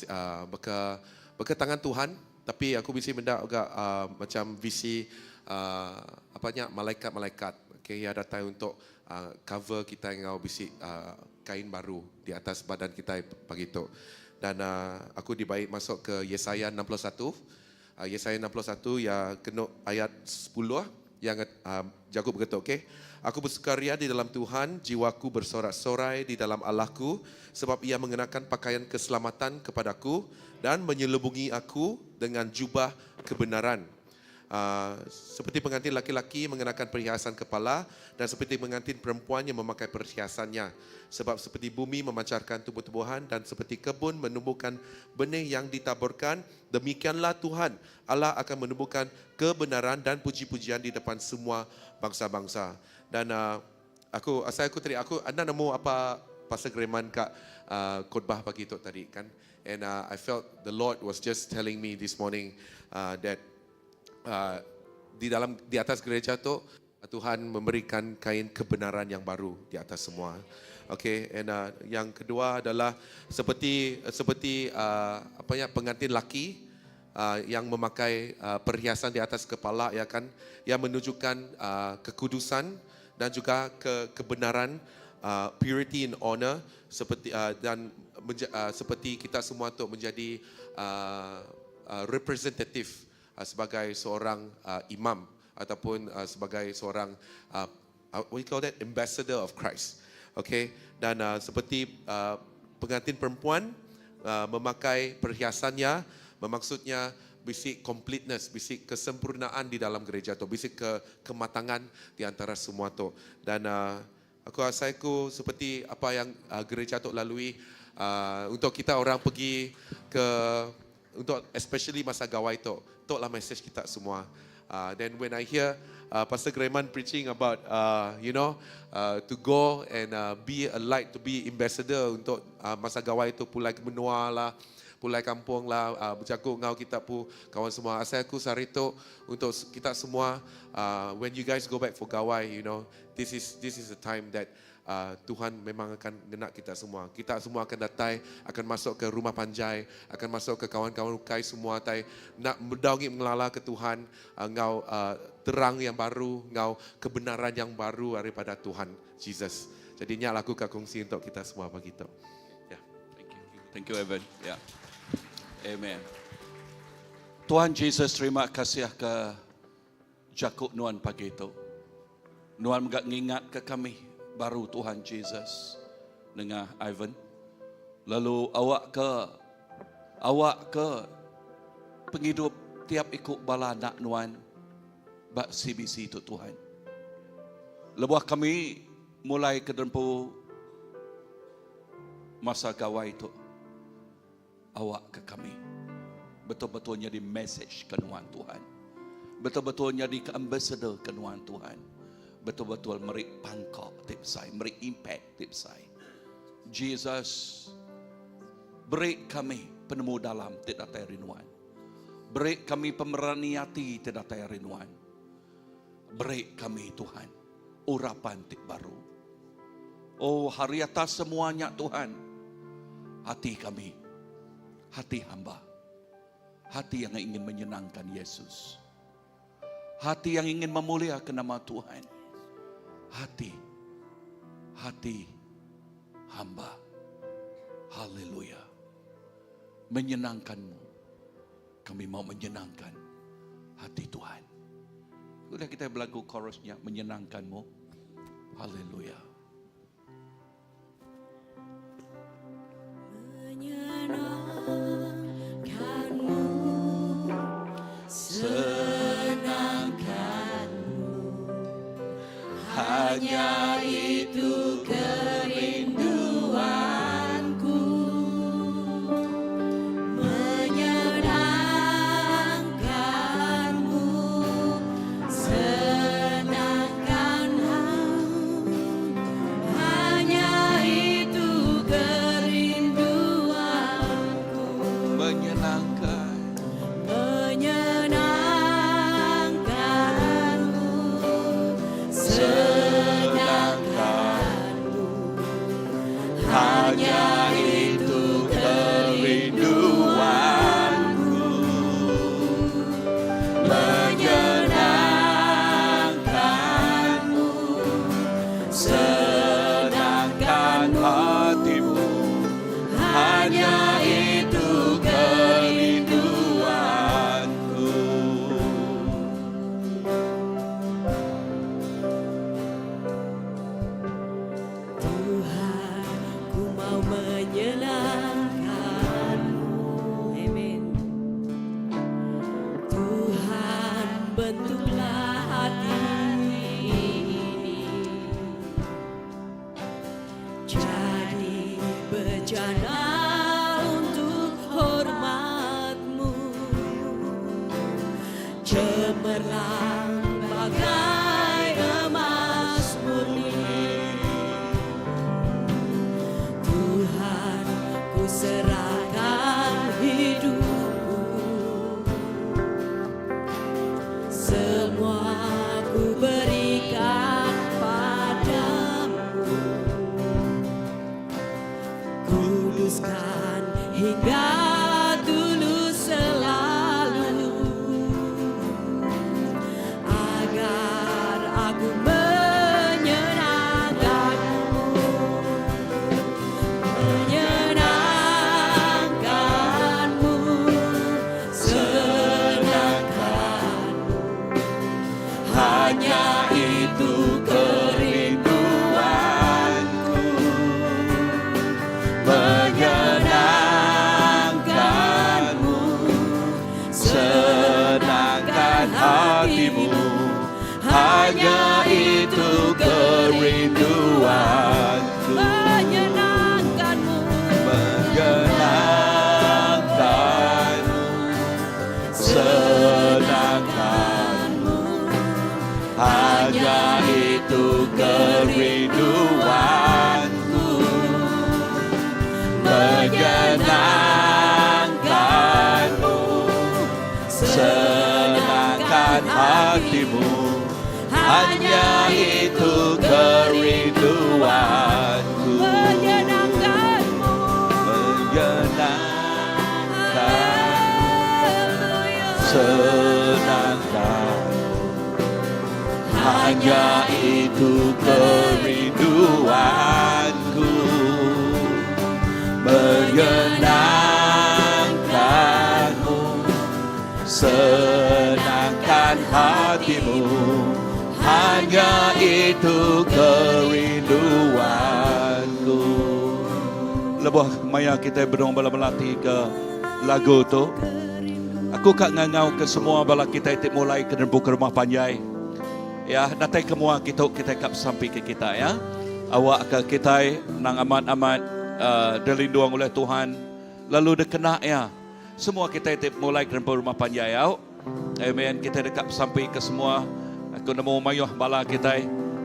beka beka tangan Tuhan tapi aku bisi mendak juga macam visi apanya malaikat-malaikat okay, ya datang untuk cover kita ngau bisi kain baru di atas badan kita pagi tu. Dan aku dibaik masuk ke Yesaya 61. Yesaya 61 ya kena ayat 10 yang jago berkata okey. Aku bersukaria di dalam Tuhan, jiwaku bersorak-sorai di dalam Allahku sebab ia mengenakan pakaian keselamatan kepadaku dan menyelubungi aku dengan jubah kebenaran. Seperti pengantin laki-laki mengenakan perhiasan kepala dan seperti pengantin perempuan yang memakai perhiasannya. Sebab seperti bumi memancarkan tumbuh-tumbuhan dan seperti kebun menumbuhkan benih yang ditaburkan, demikianlah Tuhan Allah akan menumbuhkan kebenaran dan puji-pujian di depan semua bangsa-bangsa. Dan aku asal aku tadi aku anda nemu apa Pastor Greman kak khotbah pagi tu tadi kan. And I felt the Lord was just telling me this morning that di dalam di atas gereja tu Tuhan memberikan kain kebenaran yang baru di atas semua. Okay, and yang kedua adalah seperti seperti apa ya pengantin laki yang memakai perhiasan di atas kepala ya kan, yang menunjukkan kekudusan dan juga ke kebenaran, purity and honor seperti dan seperti kita semua tu menjadi representative sebagai seorang imam ataupun sebagai seorang what you call that, ambassador of Christ. Okay, dan seperti pengantin perempuan memakai perhiasannya, bermaksudnya bisi completeness, bisi kesempurnaan di dalam gereja tu, bisi ke kematangan di antara semua tu. Dan aku rasa aku seperti apa yang gereja tu lalui untuk kita orang pergi ke untuk especially masa gawai tu, tu lah message kita semua. Then when I hear Pastor Grayman preaching about to go and be a light, to be ambassador untuk masa gawai tu pulai ke benua lah, pulai kampung lah, berjago ngau kita pu kawan semua. Asal aku sehari tu untuk kita semua, when you guys go back for gawai, this is the time that Tuhan memang akan ngenak kita semua. Kita semua akan datang, akan masuk ke rumah panjai, akan masuk ke kawan-kawan ukai semua tai nak berdaungi mengelala ke Tuhan, ngau terang yang baru, ngau kebenaran yang baru daripada Tuhan Jesus. Jadi ni laku ke kongsi untuk kita semua pagi tu. Ya. Thank you. Thank you, Evan. Ya. Amen. Tuhan Jesus, terima kasih ke Jakub Nuan pagi itu. Nuan enggak ngingat ke kami baru Tuhan Jesus dengan Ivan. Lalu awak ke penghidup tiap ikut bala anak Nuan bak CBC itu Tuhan. Lebuah kami mulai ke dempu masa gawai itu awak ke kami betul-betul jadi message ke nuan Tuhan, betul-betul jadi ke ambassador ke nuan Tuhan, betul-betul meri pangkak tip saya, meri impact tip saya. Jesus, beri kami. penemu dalam ti datai ari Nuan. Beri kami pemerani ati ti datai ari Nuan. Beri kami Tuhan urapan ti baru. Oh hari atas semua nya Tuhan, hati kami, hati hamba, hati yang ingin menyenangkan Yesus. Hati yang ingin memuliakan nama Tuhan. Hati, hati hamba. Haleluya. Menyenangkanmu. Kami mau menyenangkan hati Tuhan. Sudah kita berlagu chorusnya, menyenangkanmu. Haleluya. Menyenangkanmu, senangkanmu, hanya itu kerinduanku. Menyenangkanmu, senangkanmu, hanya itu kerinduanku. Menyenangkan. Menyenangkanmu, senangkanmu, hanya itu kerinduanku. Menyenangkanmu, Senangkan senangkanmu, hatimu. hanya itu kerinduanku. Tuhan, ku mau menyenangkanmu. Amin. Tuhan, bentuklah hati ini jadi bejana untuk hormatmu, cemerlang bagai emas murni. Tuhan, ku serahkan hidupku, semua ku berikan padamu. Kuduskan hingga tulus selalu, agar aku menyenangkanmu, menyenangkanmu, senangkanmu, hanya itu kerinduanku. Menyenangkanmu, senangkan hatimu, hanya itu kerinduanku. Menyenangkanmu, Menyenangkanmu, senangkanmu, hanya itu kerinduanku. Menyenangkanmu, senangkan hatimu, hanya itu kerinduanku. Menyenangkanmu, Menyenangkanmu, senangkanmu, hanya itu kerinduanku. Menyenangkanmu, senangkan hatimu, hanya itu kerinduanku. Lebuh maya kita berdong bala melati ke lagu tu. Aku kak ngangau ke semua bala kita ti mulai ke nerbu ke rumah panjai. Ya, datai ke mua kita kita kap sampai ke kita ya. Awak ke kita nang amat-amat dilindung oleh Tuhan. Lalu dikena ya. Semua kita ti mulai ke rumah panjai au. Amen. Kita dekat sampai ke semua. Aku nemu mayuh bala kita.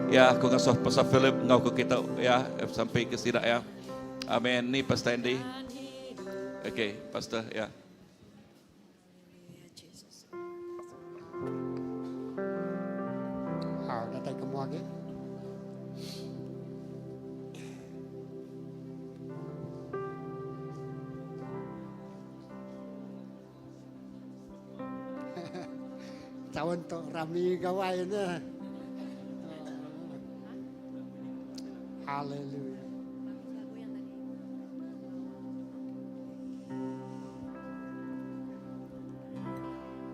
Ya, aku ngasuh Pastor Philip ngau ke kita ya sampai ke sidak ya. Amen. Ni Pastor Andy. Okay, pastor, ya. Ha, datai ke mua agi. Taun tu rami gawai ne. Hallelujah.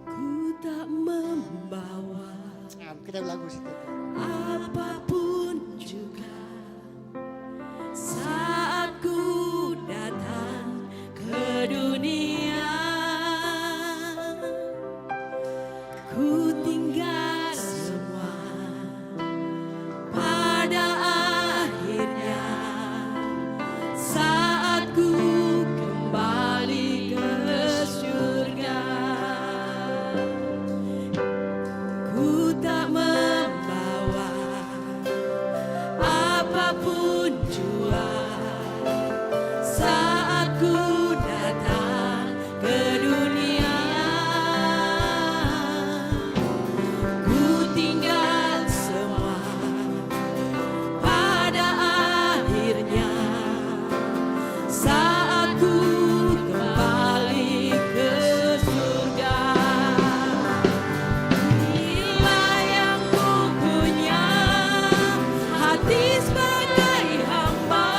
Ku tak membawa Kita lagu situ. Apapun juga saat ku datang ke dunia Ku tinggal semua pada akhirnya saat ku kembali ke surga Ku tak membawa apapun jua saat ku datang ke dunia Ku tinggal semua pada akhirnya saat ku kembali ke surga Inilah yang ku punya hati sebagai hamba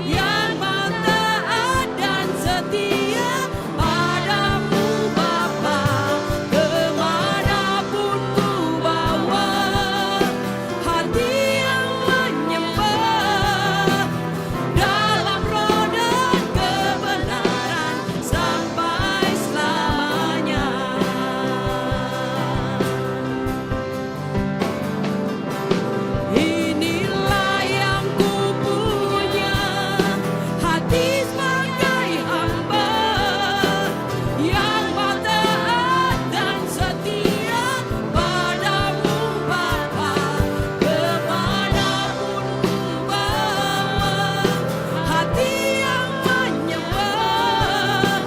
yang mau taat dan setia padamu Bapa kemanapun ku bawa hati yang menyembah dalam roh dan kebenaran sampai selamanya. Inilah yang ku punya hati sebagai hamba yang mau taat dan setia padamu Bapa kemanapun ku bawa hati yang menyembah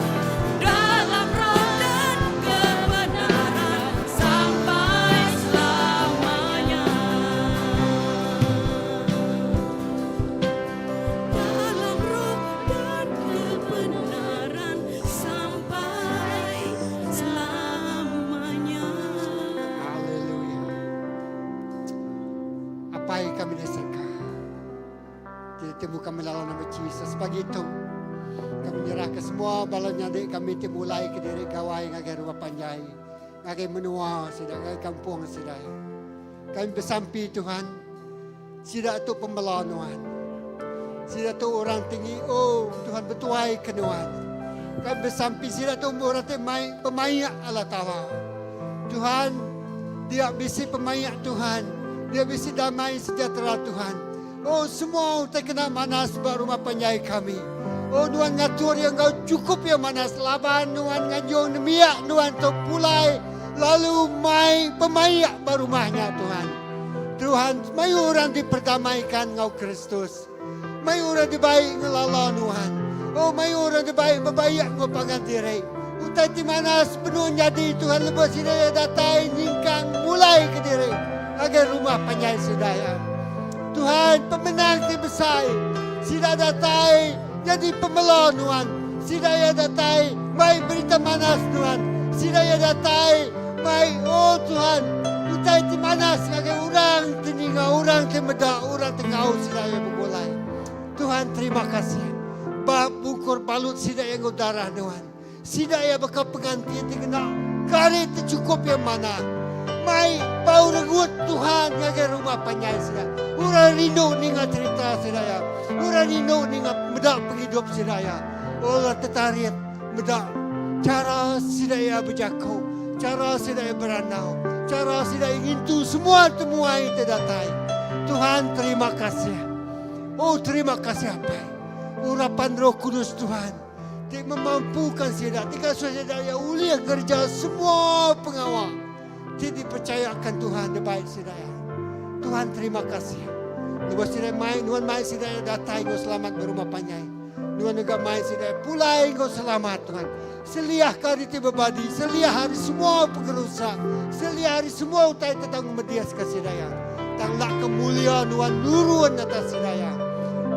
dalam roh dan kebenaran sampai selamanya. Dalam roh dan kebenaran sampai selamanya. Haleluya. Apai kami di serega. Ditemu kami dalam nama Jesus. Pagi tu kami nyerah ke semua bala menyadi kami ti mulai ke diri gawai ngagai rumah panjai, ngagai menua sida, ngagai kampung sida. Kami besampi Tuhan, sida tu pembela nuan. Sida tu orang tinggi, oh Tuhan betuai ke nuan. Kami besampi sida tu orang ti mai pemaik Allah Taala. Tuhan, dia bisi pemaik Tuhan. Dia bisi damai sejahtera Tuhan. Oh semua utai kena manas ba rumah panjai kami. Oh nuan ngatur yang kau cukup yang manas laban nuan ngajung nemiak nuan tu pulai lalu mai pemaik ba rumahnya Tuhan. Tuhan, mai orang diperdamaikan ngau Kristus. Mai orang dibaik ngelala Tuhan. Oh mai orang dibaik bebaik ngau pangan diri. Utai ti manas penuh jadi Tuhan lebuh sida datai nyingkang mulai ke diri agar rumah panjai sedaya. Tuhan pemenang ti besai. Sida datai jadi pemela Tuhan. Sida ya datai mai berita manas Tuhan. Sida ya datai mai oh Tuhan. Utai ti manas ngagai orang ti ninga orang ti meda orang ti ngau sida ya begulai. Tuhan terima kasih. Ba bungkur balut sida yang darah Tuhan. Sida ya bakal pengantin ti kena kari ti cukup yang mana. Mai bau regut Tuhan ngagai rumah panjai sida. Orang rindu ninga cerita sida ya. Orang rindu ninga meda penghidup sida ya. Orang tertarik meda cara sida ya berjaku, cara sida ya beranau, cara sida ingin tu semua temuai ti datai. Tuhan terima kasih. Oh terima kasih apa? Urapan Roh Kudus Tuhan ti memampukan sida tinggal sida ya ulih kerja semua pengawal ti dipercayakan Tuhan di baik sida ya. Tuhan terima kasih. Lepas sida mai nuan mai sida ya datai ngau selamat berumah panjai. Nuan mega mai sida pulai enggau selamat Tuhan. Seliahka ari ti bebadi, seliah ari semua pengerusak, seliah ari semua utai ti tau ngemediska sida iya. Tang lak ke mulia Nuan nurun atas sida iya.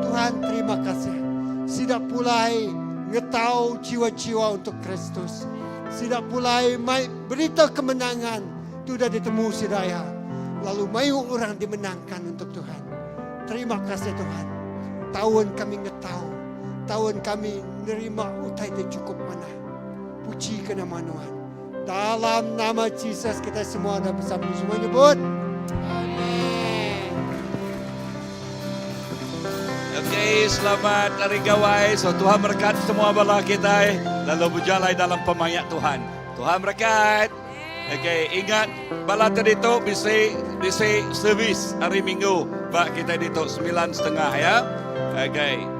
Tuhan terima kasih. Sida pulai ngetau jiwa-jiwa untuk Kristus. Sida pulai mai berita kemenangan ti udah ditemu sida iya. Lalu mayuh orang dimenangkan untuk Tuhan. Terima kasih Tuhan. Taun kami ngetau. Taun kami nerima utai ti chukup manah. Puji ke nama Nuan. Dalam nama Jesus kita semua dah besampi semua nyebut. Amen. Okay, selamat Hari Gawai. So Tuhan berkat semua bala kita lalu berjalai dalam pemayak Tuhan. Tuhan berkat. Okay, ingat bala tadi tu bisi bisi servis hari Minggu ba kita ditu 9.30 ya. Okay.